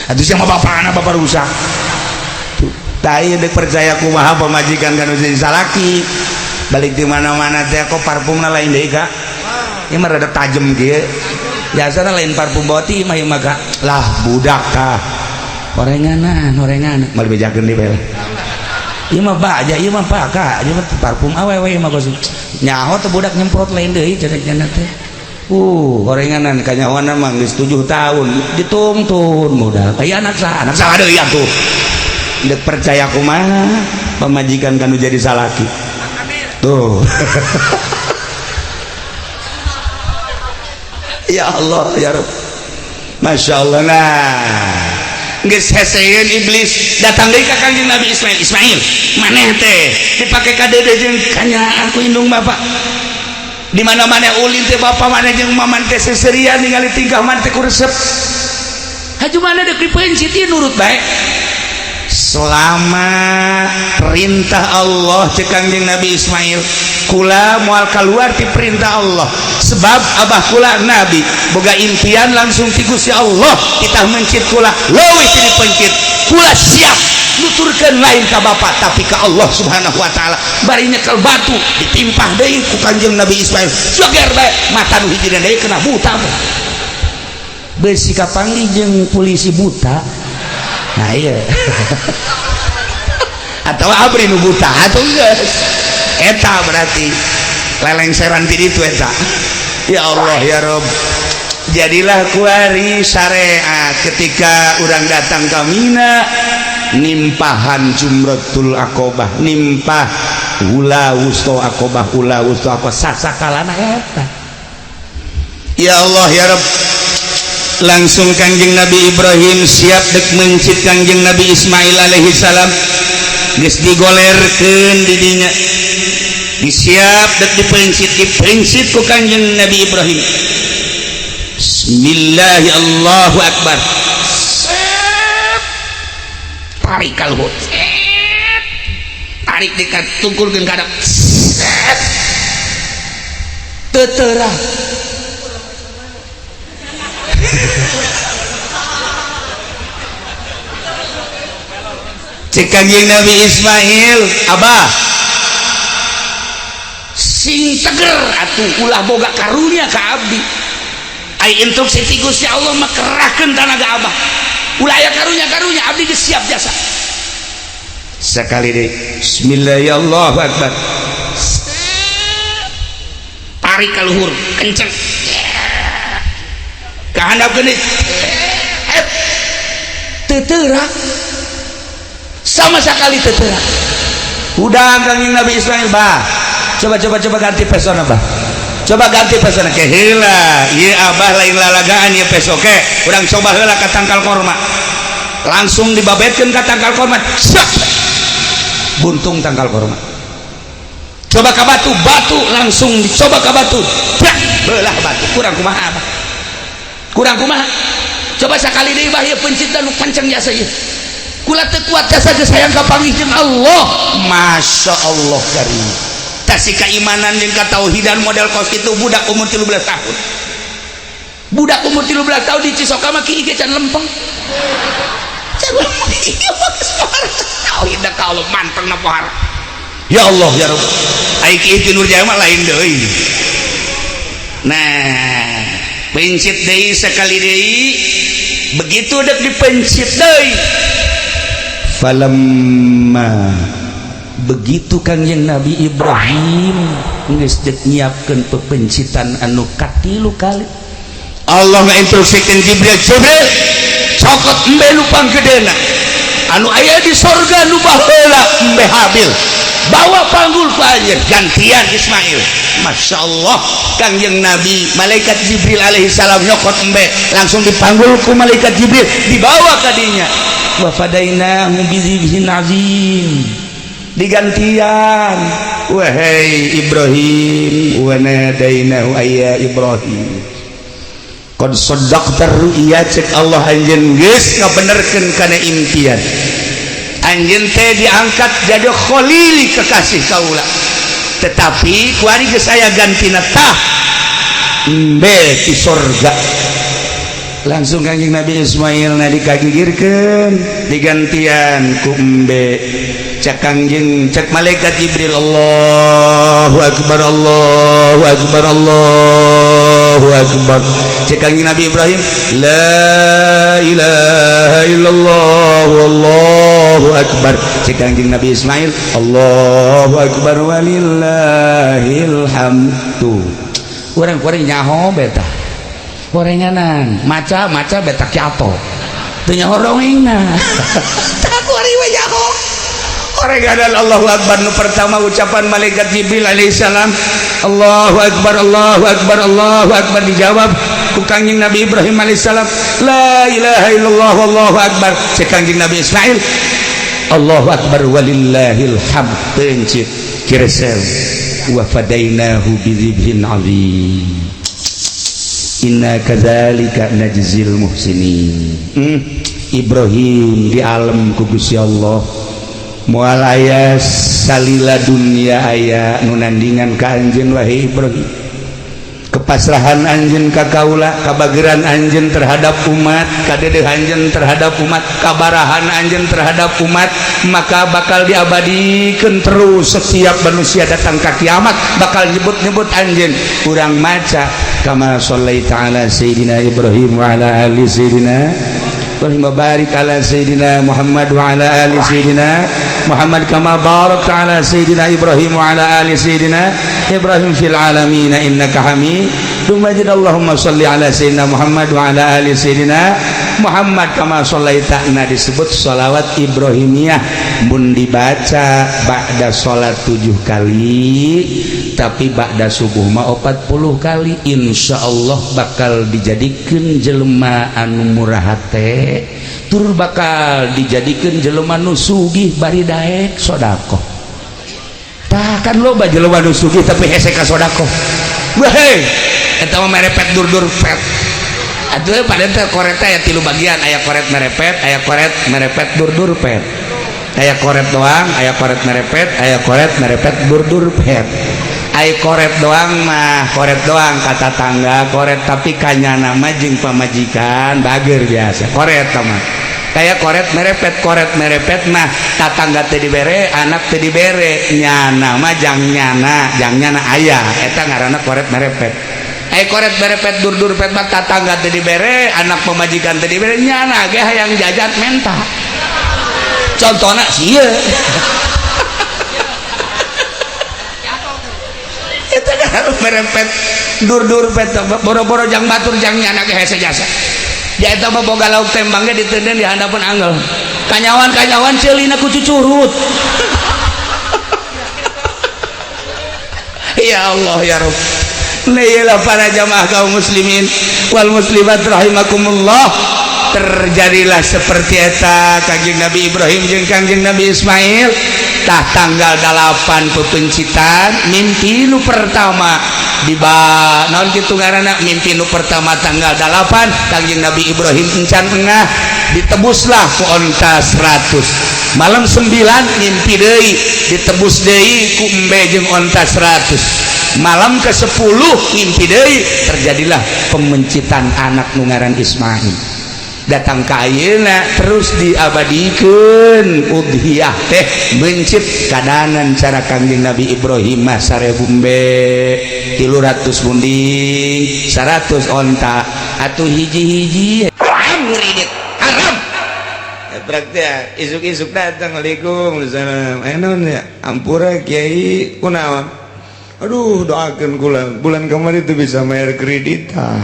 Atuh sia mah bapana bapak rusak. Tuh, tai deuk percaya kumaha pamajikan kan jadi salaki. Balik di mana-mana teh kok parfumna lain deui ka. Ieu mah rada tajem kieu. Biasana lain parfum boti mah ieu mah ka. Lah budak tah. Orenganan, orenganan. Mal bejakeun deui bae lah. Ieu mah baja, ieu mah paka, ieu mah parfum awewe ieu mah kos. Nyaho teh budak nyemprot lain deui cenah teh. Gorenganan kanyahoana mah geus 7 tahun ditungtun modal. Aya anak saha? Anak saha deui atuh. Deuk percaya kumaha pamajikan kanu jadi salaki. Tuh. Ya Allah ya Rabb. Masya Allah nah. Geus heseun iblis datang deui ka Kangjeng Nabi Ismail. Ismail, maneh teh dipake ka deudeuh jeung kanyaah ku indung bapak. Di mana-mana ulin teh bapak mana jeung maman teh seserian ningali tingkah man teh ku resep. Haju mana deuk dipencit ieu nurut bae. Selama perintah Allah cek Kangjeng Nabi Ismail, kula moal kaluar ti perintah Allah. Sebab abah kula nabi boga impian langsung ti Gusti Allah, titah mencit kula leuwih ti dipencit. Kula siap nuturkeun lain ka bapak tapi ka Allah Subhanahu wa taala. Bari nyekel batu ditimpah deui ku Kangjeng Nabi Ismail. Joger bae mata nu hiji deui kena buta. Beusi kapanggih jeung polisi buta. Nah iya. Atau abri nu buta atuh geus. Eta berarti lelengseran ti ditu eta. Ya Allah ya Rob. Jadilah kuari syariat ketika urang datang ke Mina nimpahan Jumratul Aqobah, nimpah ula wusto Aqobah, ula wusto Aqobah sasakalana eta. Ya Allah ya Rabb. Langsung Kangjeng Nabi Ibrahim siap dek mencit Kangjeng Nabi Ismail alaihi salam. Geus digolerkeun di dinya. Disiap dek dipencit, dipencit ku Kangjeng Nabi Ibrahim. Bismillahirrahmanirrahim. Allahu akbar. Tarik kalhut. Tarik dekat tungkulkeun ka hadap. Teterah. Cek Kangjeng Nabi Ismail, abah sing teger atuh ulah boga karunya ka abdi. Ai instruksi ti Gusti Allah mah kerahkeun tanaga abah. Ulah aya karunya-karunya abdi geus siap jasa. Sekali deui, bismillahirrahmanirrahim. Tarik ka luhur, kenceng. Ka handap geuning. Teu teurak. Sama sekali teu teurak. Udah Kangjeng Nabi Ismail, bah. Coba coba coba ganti pesona, bah. Coba ganti pesona ke heula. Ieu abah lain lalagaan ieu peso ke. Urang coba heula ka tangkal korma. Langsung dibabetkeun ka tangkal korma. Sek. Buntung tangkal korma. Coba ka batu, batu langsung dicoba ka batu. Brak, belah batu. Kurang kumaha abah? Kurang kumaha? Coba sakali deui bah ieu pencit nu kenceng jasa ieu. Kula teu kuat jasa geus hayang kapanggih jeung Allah. Masya Allah karim. Tasih keimanan jeung katauhidan model kos kitu budak umur 13 tahun. Budak umur 13 tahun di Cisoka mah kieu can lempeng. Can lempeng ieu mah geus tauhid ka Allah manteng na pohara. Ya Allah ya Rabb. Ai kieu ti Nur Jaya mah lain deui. Nah, Pencit deui sekali deui, begitu dek dipencit deui, falamma begitu Kangjeng Nabi Ibrahim geus dek nyiapkeun pepencitan anu katilu kali, Allah ngainstruksikeun Jibril, "Jibril, cokot embe nu panggedena anu aya di sorga, nu baheula embe Habil, bawa panggul ku anjeun, gantian Ismail." Masya Allah, Kangjeng Nabi, malaikat Jibril alaihi salam nyokot embe, langsung dipanggul ku malaikat Jibril, dibawa ka dinya. Wa fadainahu bizibhin azim, digantian. Wahai Ibrahim, wa nadainahu ayya Ibrahim qad saddaqta ru'ya. Cek Allah, anjeun geus ngabenerkeun kana impian anjeun teh, diangkat jadi khalili, kekasih kaula. Tetapi kuari geus aya gantina, tah embe ti sorga. Langsung Kanjeng Nabi Ismail na dikagigirkeun, digantian ku embe. Cek Kangjeng, cek malaikat Jibril, "Allahu akbar, Allahu akbar, Allahu akbar." Cek Kangjeng Nabi Ibrahim, "La ilaha illallah, Allahu akbar." Cek Kangjeng Nabi Ismail, "Allahu akbar walillahil hamdu." Urang kuring nyaho beta gorenganan, maca maca beta kiato teu nyaho dongengna. Tah, kuari we nyaho gorenganan. Allahu akbar nu pertama, ucapan malaikat Jibril alaihissalam, "Allahu akbar, Allahu akbar, Allahu akbar." Dijawab ku Kangjeng Nabi Ibrahim alaihissalam, "La ilaha illallah, Allahu akbar." Cek Kangjeng Nabi Ismail, "Allahu akbar walillahil hamd." Pencit kiresel, wa fadainahu bidzibhin azim, inna kadzalika najzil muhsinin. Ibrahim di alam ku Gusti Allah, moal aya salila dunia aya nu nandingan ka anjeun, wahai Ibrahim. Kepasrahan anjeun ka kaula, kabageran anjeun terhadap umat, kadedeh anjeun terhadap umat, kabarahan anjeun terhadap umat, maka bakal diabadikan terus. Setiap manusia datang ke kiamat bakal nyebut-nyebut anjeun. Urang maca kama shallaita ala sayyidina Ibrahim wa ala ali sayyidina Ibrahim wa barik ala sayyidina Muhammad wa ala ali sayyidina Muhammad kama barakta ala sayyidina Ibrahim wa ala ali sayyidina Ibrahim fil alamin innaka Hamidum Majid. Allahumma shalli ala sayyidina Muhammad wa ala ali sayyidina Muhammad kama shallaita. Nah, disebut sholawat Ibrahimiyah. Mun dibaca ba'da salat 7 kali, tapi ba'da subuh mah 40 kali, insya Allah bakal dijadikan jelema anu murah hate, tur bakal dijadikan jelema nu sugih bari daek sodakoh. Tah, kan loba jelema nu sugih tapi hese ka sodakoh. Weh, eta mah merepet dur-dur pet. Atuh pada teh koret aya tilu bagian, aya koret merepet, aya koret merepet dur-dur pet. Aya koret doang, aya koret merepet, aya koret merepet dur-dur pet. Ai koret doang mah koret doang, kata tangga koret, tapi kanyana mah jeung pamajikan bager biasa koret mah. Kayak koret merepet, koret merepet mah tatangga teu dibere, anak teu dibere, nyana mah jang nyana, jang nyana aya, eta ngaranna koret merepet. Ai koret merepet dur-dur pet mah tatangga teu dibere, anak pamajikan teu dibere, nyana ge hayang jajan menta. Contohna sieun eta merepet dur-dur pet, boro-boro jang batur, jang nyana ge hese jasa. Dia eta mah boga lauk tembang ge ditenden di handapeun angel. Kanyawan-kanyawan ceulina ku cucurut. Ya Allah ya Rabb. Nah, para jamaah kaum muslimin wal muslimat rahimakumullah, terjadilah seperti eta Kangjeng Nabi Ibrahim jeung Kangjeng Nabi Ismail. Tah, tanggal 8 pepencitan, mimpi nu pertama di ba naon kitu ngaranna, mimpi nu pertama tanggal 8, Kangjeng Nabi Ibrahim encan engah, ditebuslah ku onta 100. Malam 9 mimpi deui, ditebus deui ku embe jeung onta 100. Malam ke-10 mimpi deui, terjadilah pemencitan anak nu ngaran Ismail. Datang ka ayeuna terus diabadikeun udhiyah teh mencit kadanan cara Kangjeng Nabi Ibrahim mah 1000 embe, 300 munding, 100 onta atuh hiji-hiji. Haram ngridit, haram. Berarti ya, isuk-isuk datang, "Waalaikumsalam." "Eh, naon ya?" "Ampura, Kiai." "Kunaon?" "Aduh, doakan kula, bulan kemarin itu bisa bayar kreditan,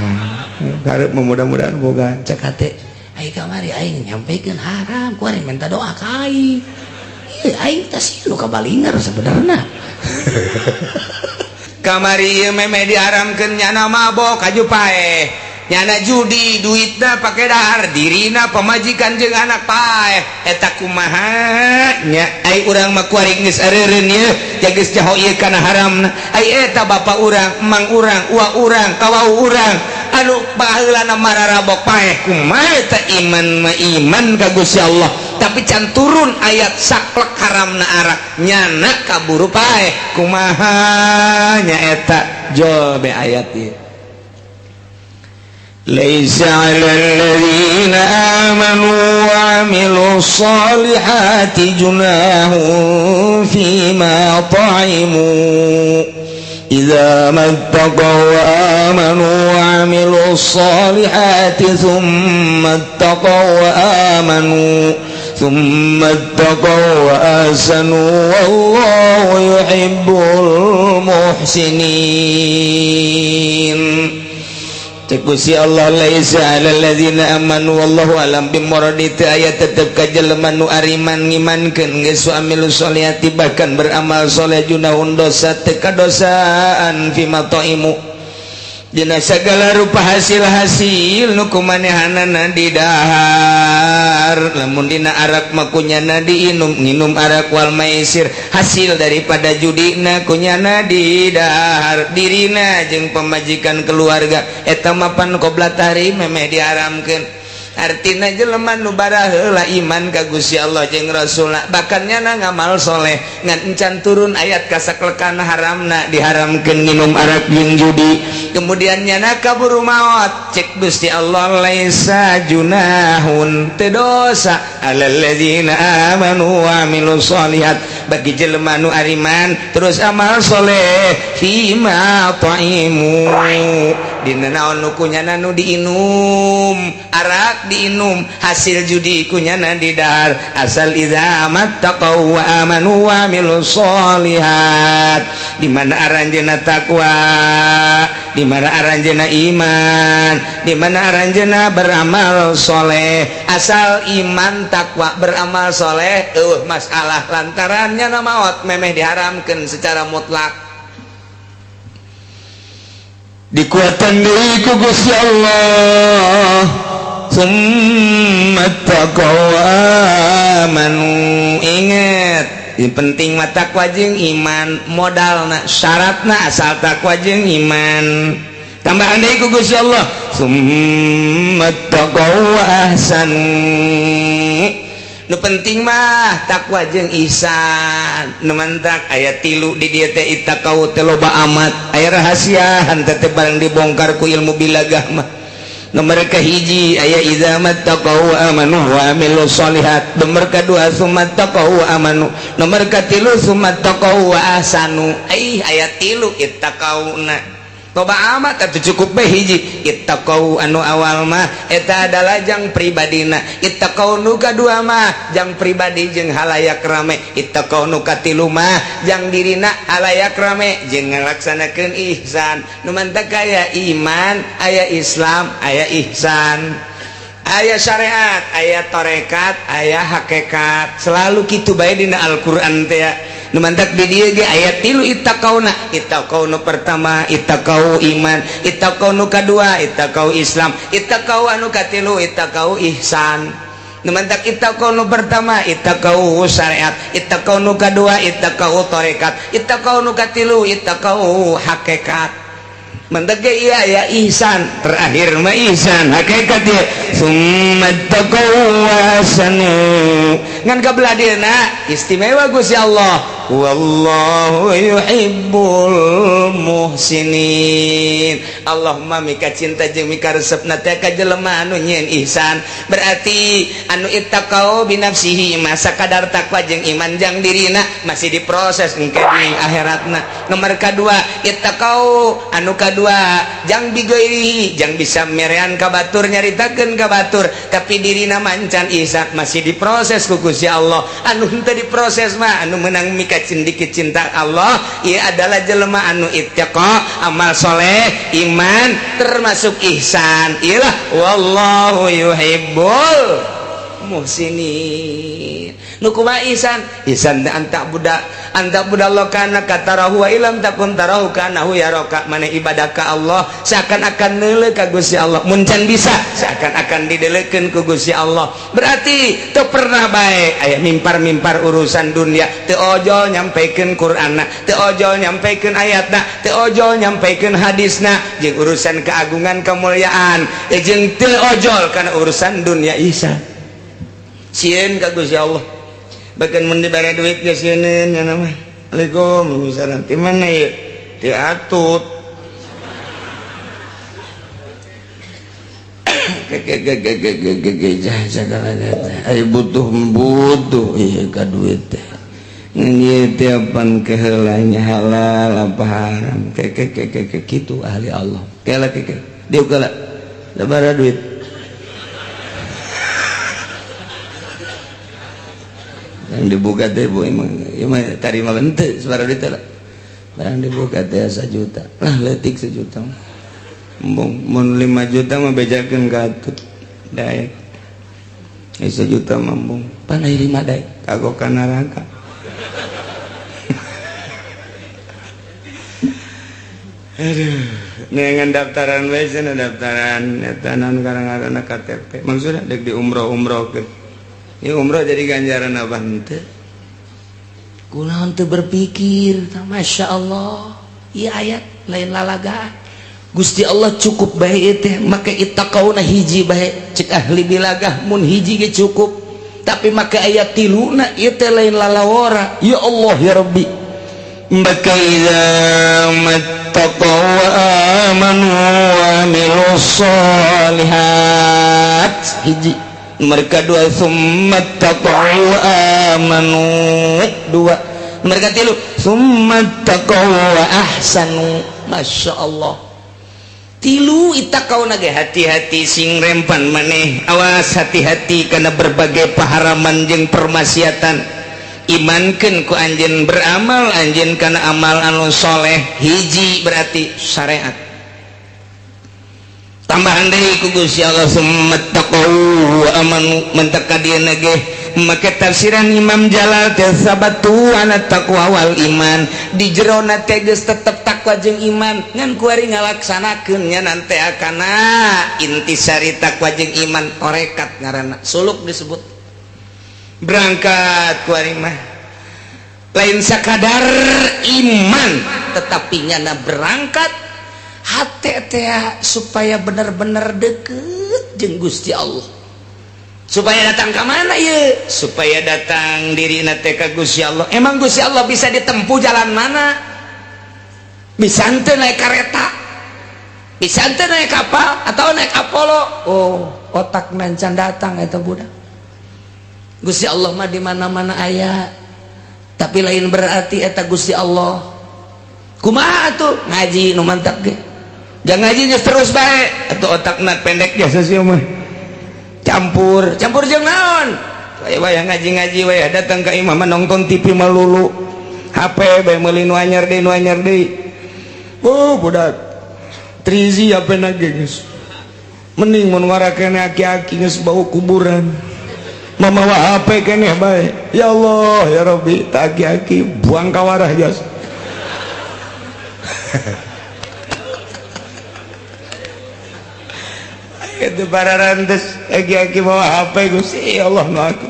harap mudah-mudahan boga." Cek hate aing kamari, aing nyampaikan haram, ku aing minta doa ka aing. Ieu aing teh lu kabalinger sebenarnya. Kamari ieu memeh diharamkeun, nyana mabok kaju paeh, nyana judi, duitna pake dahar, dirina, pamajikan jeung anak paeh. Eta kumaha nya? Ai urang mah kuari geus areureun ieu, geus jaho ieu kana haramna. Ai eta bapak urang, emang urang, uwa urang, kawau urang anu baheulana mararabok paeh, kumaha eta? Iman mah iman ka Gusti Allah, tapi can turun ayat saklek haramna arak, nyana kaburu paeh, kumaha nya eta? Jol be ayat ieu. ليس على الذين آمنوا وعملوا الصالحات جناح فيما طعموا إذا ما اتقوا وآمنوا وعملوا الصالحات ثم اتقوا وآمنوا ثم اتقوا وأحسنوا والله يحب المحسنين. Cek Gusti Allah, laisa alal ladzina amanu, wallahu alam bimuradi. Teu aya tetep ka jelema nu ariman, ngimankeun geus, amilu sholihati, bahkan beramal soleh, junahun dosa, teu kadosaan, fima thaimu, dina segala rupa hasil-hasil nu kumanehanana didahar. Lamun dina arak mah kunyana diinum, nginum arak, wal maisir, hasil daripada judina kunyana didahar, dirina jeung pemajikan, keluarga. Eta mapan qobla tahrim, memeh diharamkeun. Artina jelema nu baraheula iman ka Gusti Allah jeung Rasulna, bahkan nyana ngamal soleh, ngan encan turun ayat kasaklekana haramna, diharamkeun nginum arak jeung judi, kemudian nyana kaburu maot, cek Gusti Allah, laisa junahun, teu dosa, alal ladzina amanu wa amilus solihat, bagi jelema nu ariman terus amal soleh, fima thaimu, dina naon nu kunyana nu diinum, arak diinum, hasil judi kunyana didahar, asal idza mattaqau wa amanu wa amilus solihat. Di mana aranjeuna takwa, di mana aranjeuna iman, di mana aranjeuna beramal soleh. Asal iman, takwa, beramal soleh, eueuh masalah lantarannya na maot memeh diharamkeun secara mutlak. Dikuatan deui ku Gusti Allah, summa taqaw amanu. Inget, yang penting mah takwa jeung iman modalna, syaratna asal takwa jeung iman. Tambahan deui ku Gusti Allah, summa taqaw wa ahsanu. Nu penting mah takwa jeung ihsan. Nu mantak aya tilu di dieu teh. Ittaqau teh loba amat, aya rahasiaan teh barang dibongkar ku ilmu bilagah mah. Nomor kahiji aya idza mattaqau wa amanu wa amilu sholihat, nomor kadua summa taqau wa amanu, nomor katilu summa taqau wa ahsanu. Ih, aya tilu ittaqauna. Loba amat atuh, cukup bae hiji. Ittaqau anu awal mah eta adalah jang pribadina, ittaqau nu kadua mah jang pribadi jeung halayak rame, ittaqau nu katilu mah jang dirina, halayak rame, jeung ngalaksanakeun ihsan. Nu mantak aya iman, aya Islam, aya ihsan, aya syariat, aya tarekat, aya hakikat. Selalu kitu bae dina Al-Qur'an teh. Nu mantak di dieu ge aya tilu ittaqauna. Ittaqau nu pertama ittaqau iman, ittaqau nu kadua ittaqau Islam, ittaqau anu katilu ittaqau ihsan. Nu mantak ittaqau nu pertama ittaqau syariat, ittaqau nu kadua ittaqau tarekat, ittaqau nu katilu ittaqau hakikat. Mantak ge iya ya ihsan, terakhir mah ihsan hakikat ya, summa taqaw wa ahsanu. Ngan kabelah dieuna istimewa Gusti Allah. Wallahu yuhibbul muhsinin. Allahumma mika cinta jeung mika resepna teh ka jelema anu nyieun ihsan. Berarti anu ittaqau binafsihi masa kadar takwa jeung iman jang dirina masih diproses engke di akhiratna. Nomor kadua ittaqau anu kadua jang bigoirihi jang bisa merean ka batur nyaritakeun ka batur tapi dirina mancan ihsan masih diproses ku Gusti Allah. Anu henteu diproses mah anu menang mika cindiki cinta Allah ieu adalah jelema anu ittaqa amal soleh iman termasuk ihsan. Iyalah wallahu yuhibbul muhsinin. Nu kumaha ihsan? Ihsan anta budak anta budallah kana katarahu wa ilam takun tarahu kanahu yaraka. Maneh ibadah ka Allah seakan-akan neuleuh ka Gusti Allah, mun can bisa seakan-akan dideleukeun ku Gusti Allah. Berarti teu pernah bae aya mimpar-mimpar urusan dunia, teu ojol nyampaikan Qur'anna, teu ojol nyampaikan ayatna, teu ojol nyampaikan hadisna jeung urusan keagungan kemuliaan, jeung teu ojol kana urusan dunia ihsan. Sieun ka Gusti Allah. Bahkan mun dibere duit ge sieun nya mah. Assalamualaikum, salam. Ti mana ieu? Ti Atut. Ai butuh ieu ka duit teh. Ngan ieu teh apan keheulanya halal apa haram. Ke kitu ahli Allah. Kela ke. Dieu kela. Sabaraha duit? Yang dibuka teh bu emang emang tarima henteu sabaraha duit teh lah. Barang dibuka teh 1 juta. Lah leutik 1 juta mah. Embung mun 5 juta mah bejakeun ka Atut. Daek. 1 juta mah embung. Pan aya 5 daek kagok ka neraka. Aduh, neangan daftaran we cenah daftaran eta naon karang-karangna KTP. Maksudna deuk di umroh-umrohkeun. Ini umroh jadi ganjaran apa henteu? Kunaon teu berpikir, Masya Allah. Ieu ayat lain lalagaan. Gusti Allah cukup bae teh make ittaqauna hiji bae cek ahli bilagah mun hiji ge cukup. Tapi make ayat tiluna ieu teh lain lalawara. Ya Allah ya Rabbi. Maka idza mattaqaw wa amanu wa amilus solihat hiji. Mereka dua summa taqaw amanu dua. Mereka tilu summa taqaw wa ahsanu. Masya Allah. Tilu ittaqauna ge hati-hati sing rempan maneh, awas hati-hati karena berbagai paharaman jeung permaksiatan. Imankeun ku anjeun beramal anjeun kana amal anu soleh hiji berarti syariat. Tambahan deui ku Gusti Allah summa taqaw wa amanu mentaka dieuna ge make tafsiran Imam Jalal teh sabatu ana taqwa wal iman di jerona teh geus tetep takwa jeung iman ngan kuari ngalaksanakeun nya nante akana intisari takwa jeung iman torekat ngaranna suluk disebut berangkat kuari mah lain sakadar iman tetapi nyana berangkat hati teh supaya bener-bener deket jeung Gusti Allah. Supaya datang ke mana ye? Supaya datang dirina teh ka Gusti Allah. Emang Gusti Allah bisa ditempuh jalan mana? Bisa henteu naik kereta, bisa henteu naik kapal atau naik Apollo. Oh, otak nancan datang eta budak. Gusti Allah mah di mana-mana aya. Tapi lain berarti eta Gusti Allah. Kumaha atuh ngaji nu mantap ge. Jangan ngaji terus bae atau otakna pendek biasa sih mah. Campur, campur jeung naon? Waya ngaji-ngaji waya datang ke imam nonton TV melulu. HP bae meuli nu anyar deui nu anyar deui. Oh, budak. Trizi HP na ge geus. Mending mun warakene aki-aki geus bau kuburan. Mamawa HP keneh bae. Ya Allah, ya Rabbi, tak aki-aki buang kawarah jas. Itu para rantes aki-aki bawa HP Gusti ya Allah nu aku.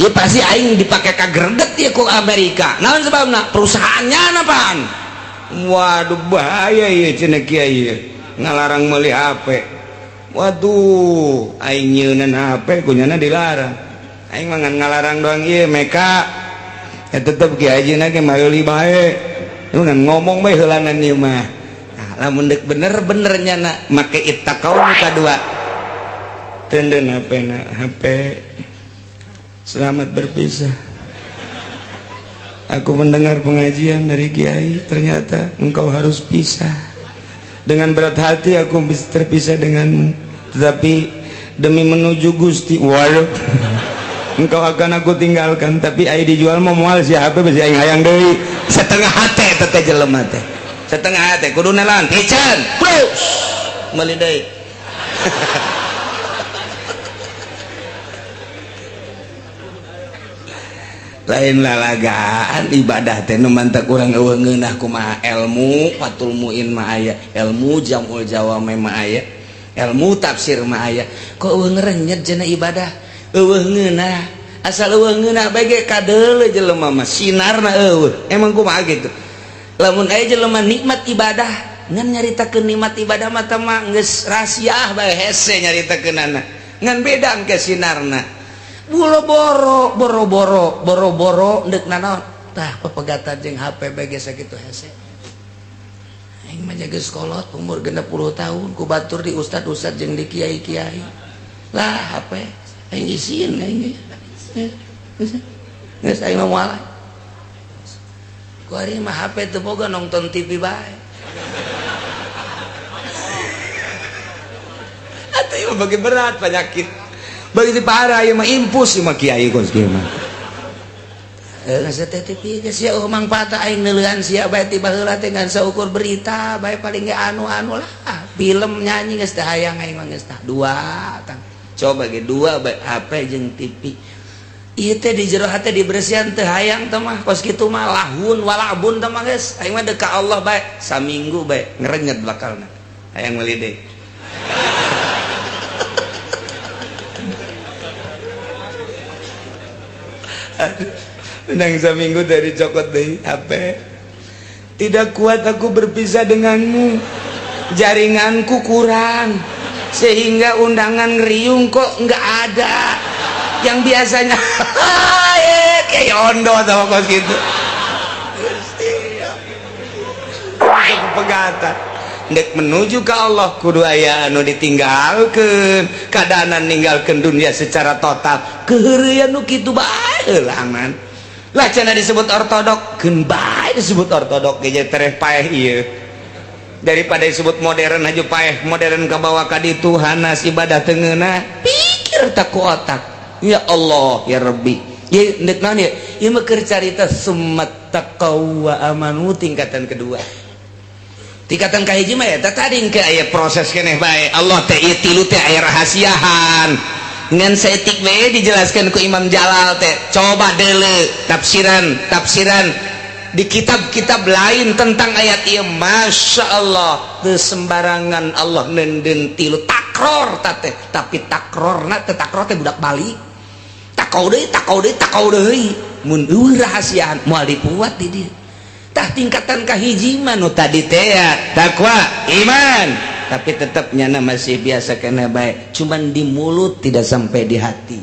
Ya pasti aing dipake ka greget ya ku Amerika. Naon sebabna? Perusahaannya apaan? Waduh bahaya ieu cenah kiai ngalarang meuli HP. Waduh, aing nyeunan HP kunyana dilarang. Aing mah ngan ngalarang doang ieu meka. Ya tetep kiai hajina ge meuli bae. Nu ngomong bae heulanan ieu mah. Nah, lamun deuk bener-bener nyana make ittaqau nu kadua. Tenden HP na, HP. Selamat berpisah. Aku mendengar pengajian dari kiai, ternyata engkau harus pisah. Dengan berat hati aku terpisah denganmu, tetapi demi menuju Gusti, waduh, engkau akan aku tinggalkan. Tapi ai dijual mau moal si HP besi aing hayang deui. Setengah hate teh jelema teh. Setengah hate kudu nelan piceun. Plus meuli deui. Lain lalagaan ibadah teh nu mantak urang eueuh ngeunah kumaha ilmu Fathul Muin mah aya, ilmu Jamul Jawame mah aya, ilmu tafsir mah aya. Kok eueuh ngerenyet cenah ibadah? Eueuh ngeunah. Asal eueuh ngeunah bae ge kadeuleu jelema mah sinarna eueuh. Emang kumaha gitu? Lamun aya jelema nikmat ibadah, ngan nyaritakeun nikmat ibadah mah teh mah geus rahasiah bae hese nyaritakeunana. Ngan beda engke sinarna. Bulo boro boro boro boro boro ndek nanaon tah pepegatan jeung HP bae geus sakitu hese. Aing mah geus kolot umur 60 tahun ku batur di ustad-ustad jeung di kiai-kiai. Lah HP aing isin aing. Geus aing mah moal. Ku ari mah HP teu boga nonton TV bae. Atuh ieu bagi berat penyakit. Begitu parah ieu mah impus ieu mah kiai kos kieu mah. Geus teh TV geus sia mangfaat aing neuleuan sia bae ti baheula teh ngan saukur berita bae paling ge anu-anu lah. Film nyanyi geus teh hayang aing mah geus tah dua tang. Coba ge dua bae HP jeung TV. Ieu teh di jero hate dibersihan teh hayang teh mah kos kitu mah lahun walabun teh mah geus. Aing mah deuk ka Allah bae saminggu bae ngerenyet bakalna. Hayang meuli deui. Menang seminggu dari cokot deh HP. Tidak kuat aku berpisah denganmu. Jaringanku kurang sehingga undangan ngeriung kok nggak ada. Yang biasanya kayak ondo atau kos gitu. Pegatan. Ndek menuju ke Allah kudu aya anu ditinggalkeun, kaadanan ninggalkeun dunia secara total. Keheureuyan nu kitu bae heulangan. Lah cenah disebut ortodok, keun bae disebut ortodok ge tereh paeh ieu. Daripada disebut modern aja paeh, modern kabawa ka ditu hanas ibadah teu ngeunah. Pikir tak ku otak. Ya Allah ya Rabbi. Ieu ndek naon ieu? Ieu mah keur carita summat taqaw wa amanu tingkatan kedua. Tingkatan kahiji mah eta tadi engke aya proses keneh bae. Allah teh ieu tilu teh aya rahasiahan. Ngan saeutik bae dijelaskan ku Imam Jalal teh. Coba deuleu tafsiran di kitab-kitab lain tentang ayat ieu. Masya Allah teu sembarangan Allah neundeun tilu takror ta teh, tapi takrorna teh takror teh budak balik. Takau deui, takau deui, takau deui. Mun eueuh rahasiaan moal dipuat di dieu. Tah tingkatan kahiji mah nu tadi teh ya takwa iman, tapi tetap nyana masih biasa kena baik, cuman di mulut tidak sampai di hati.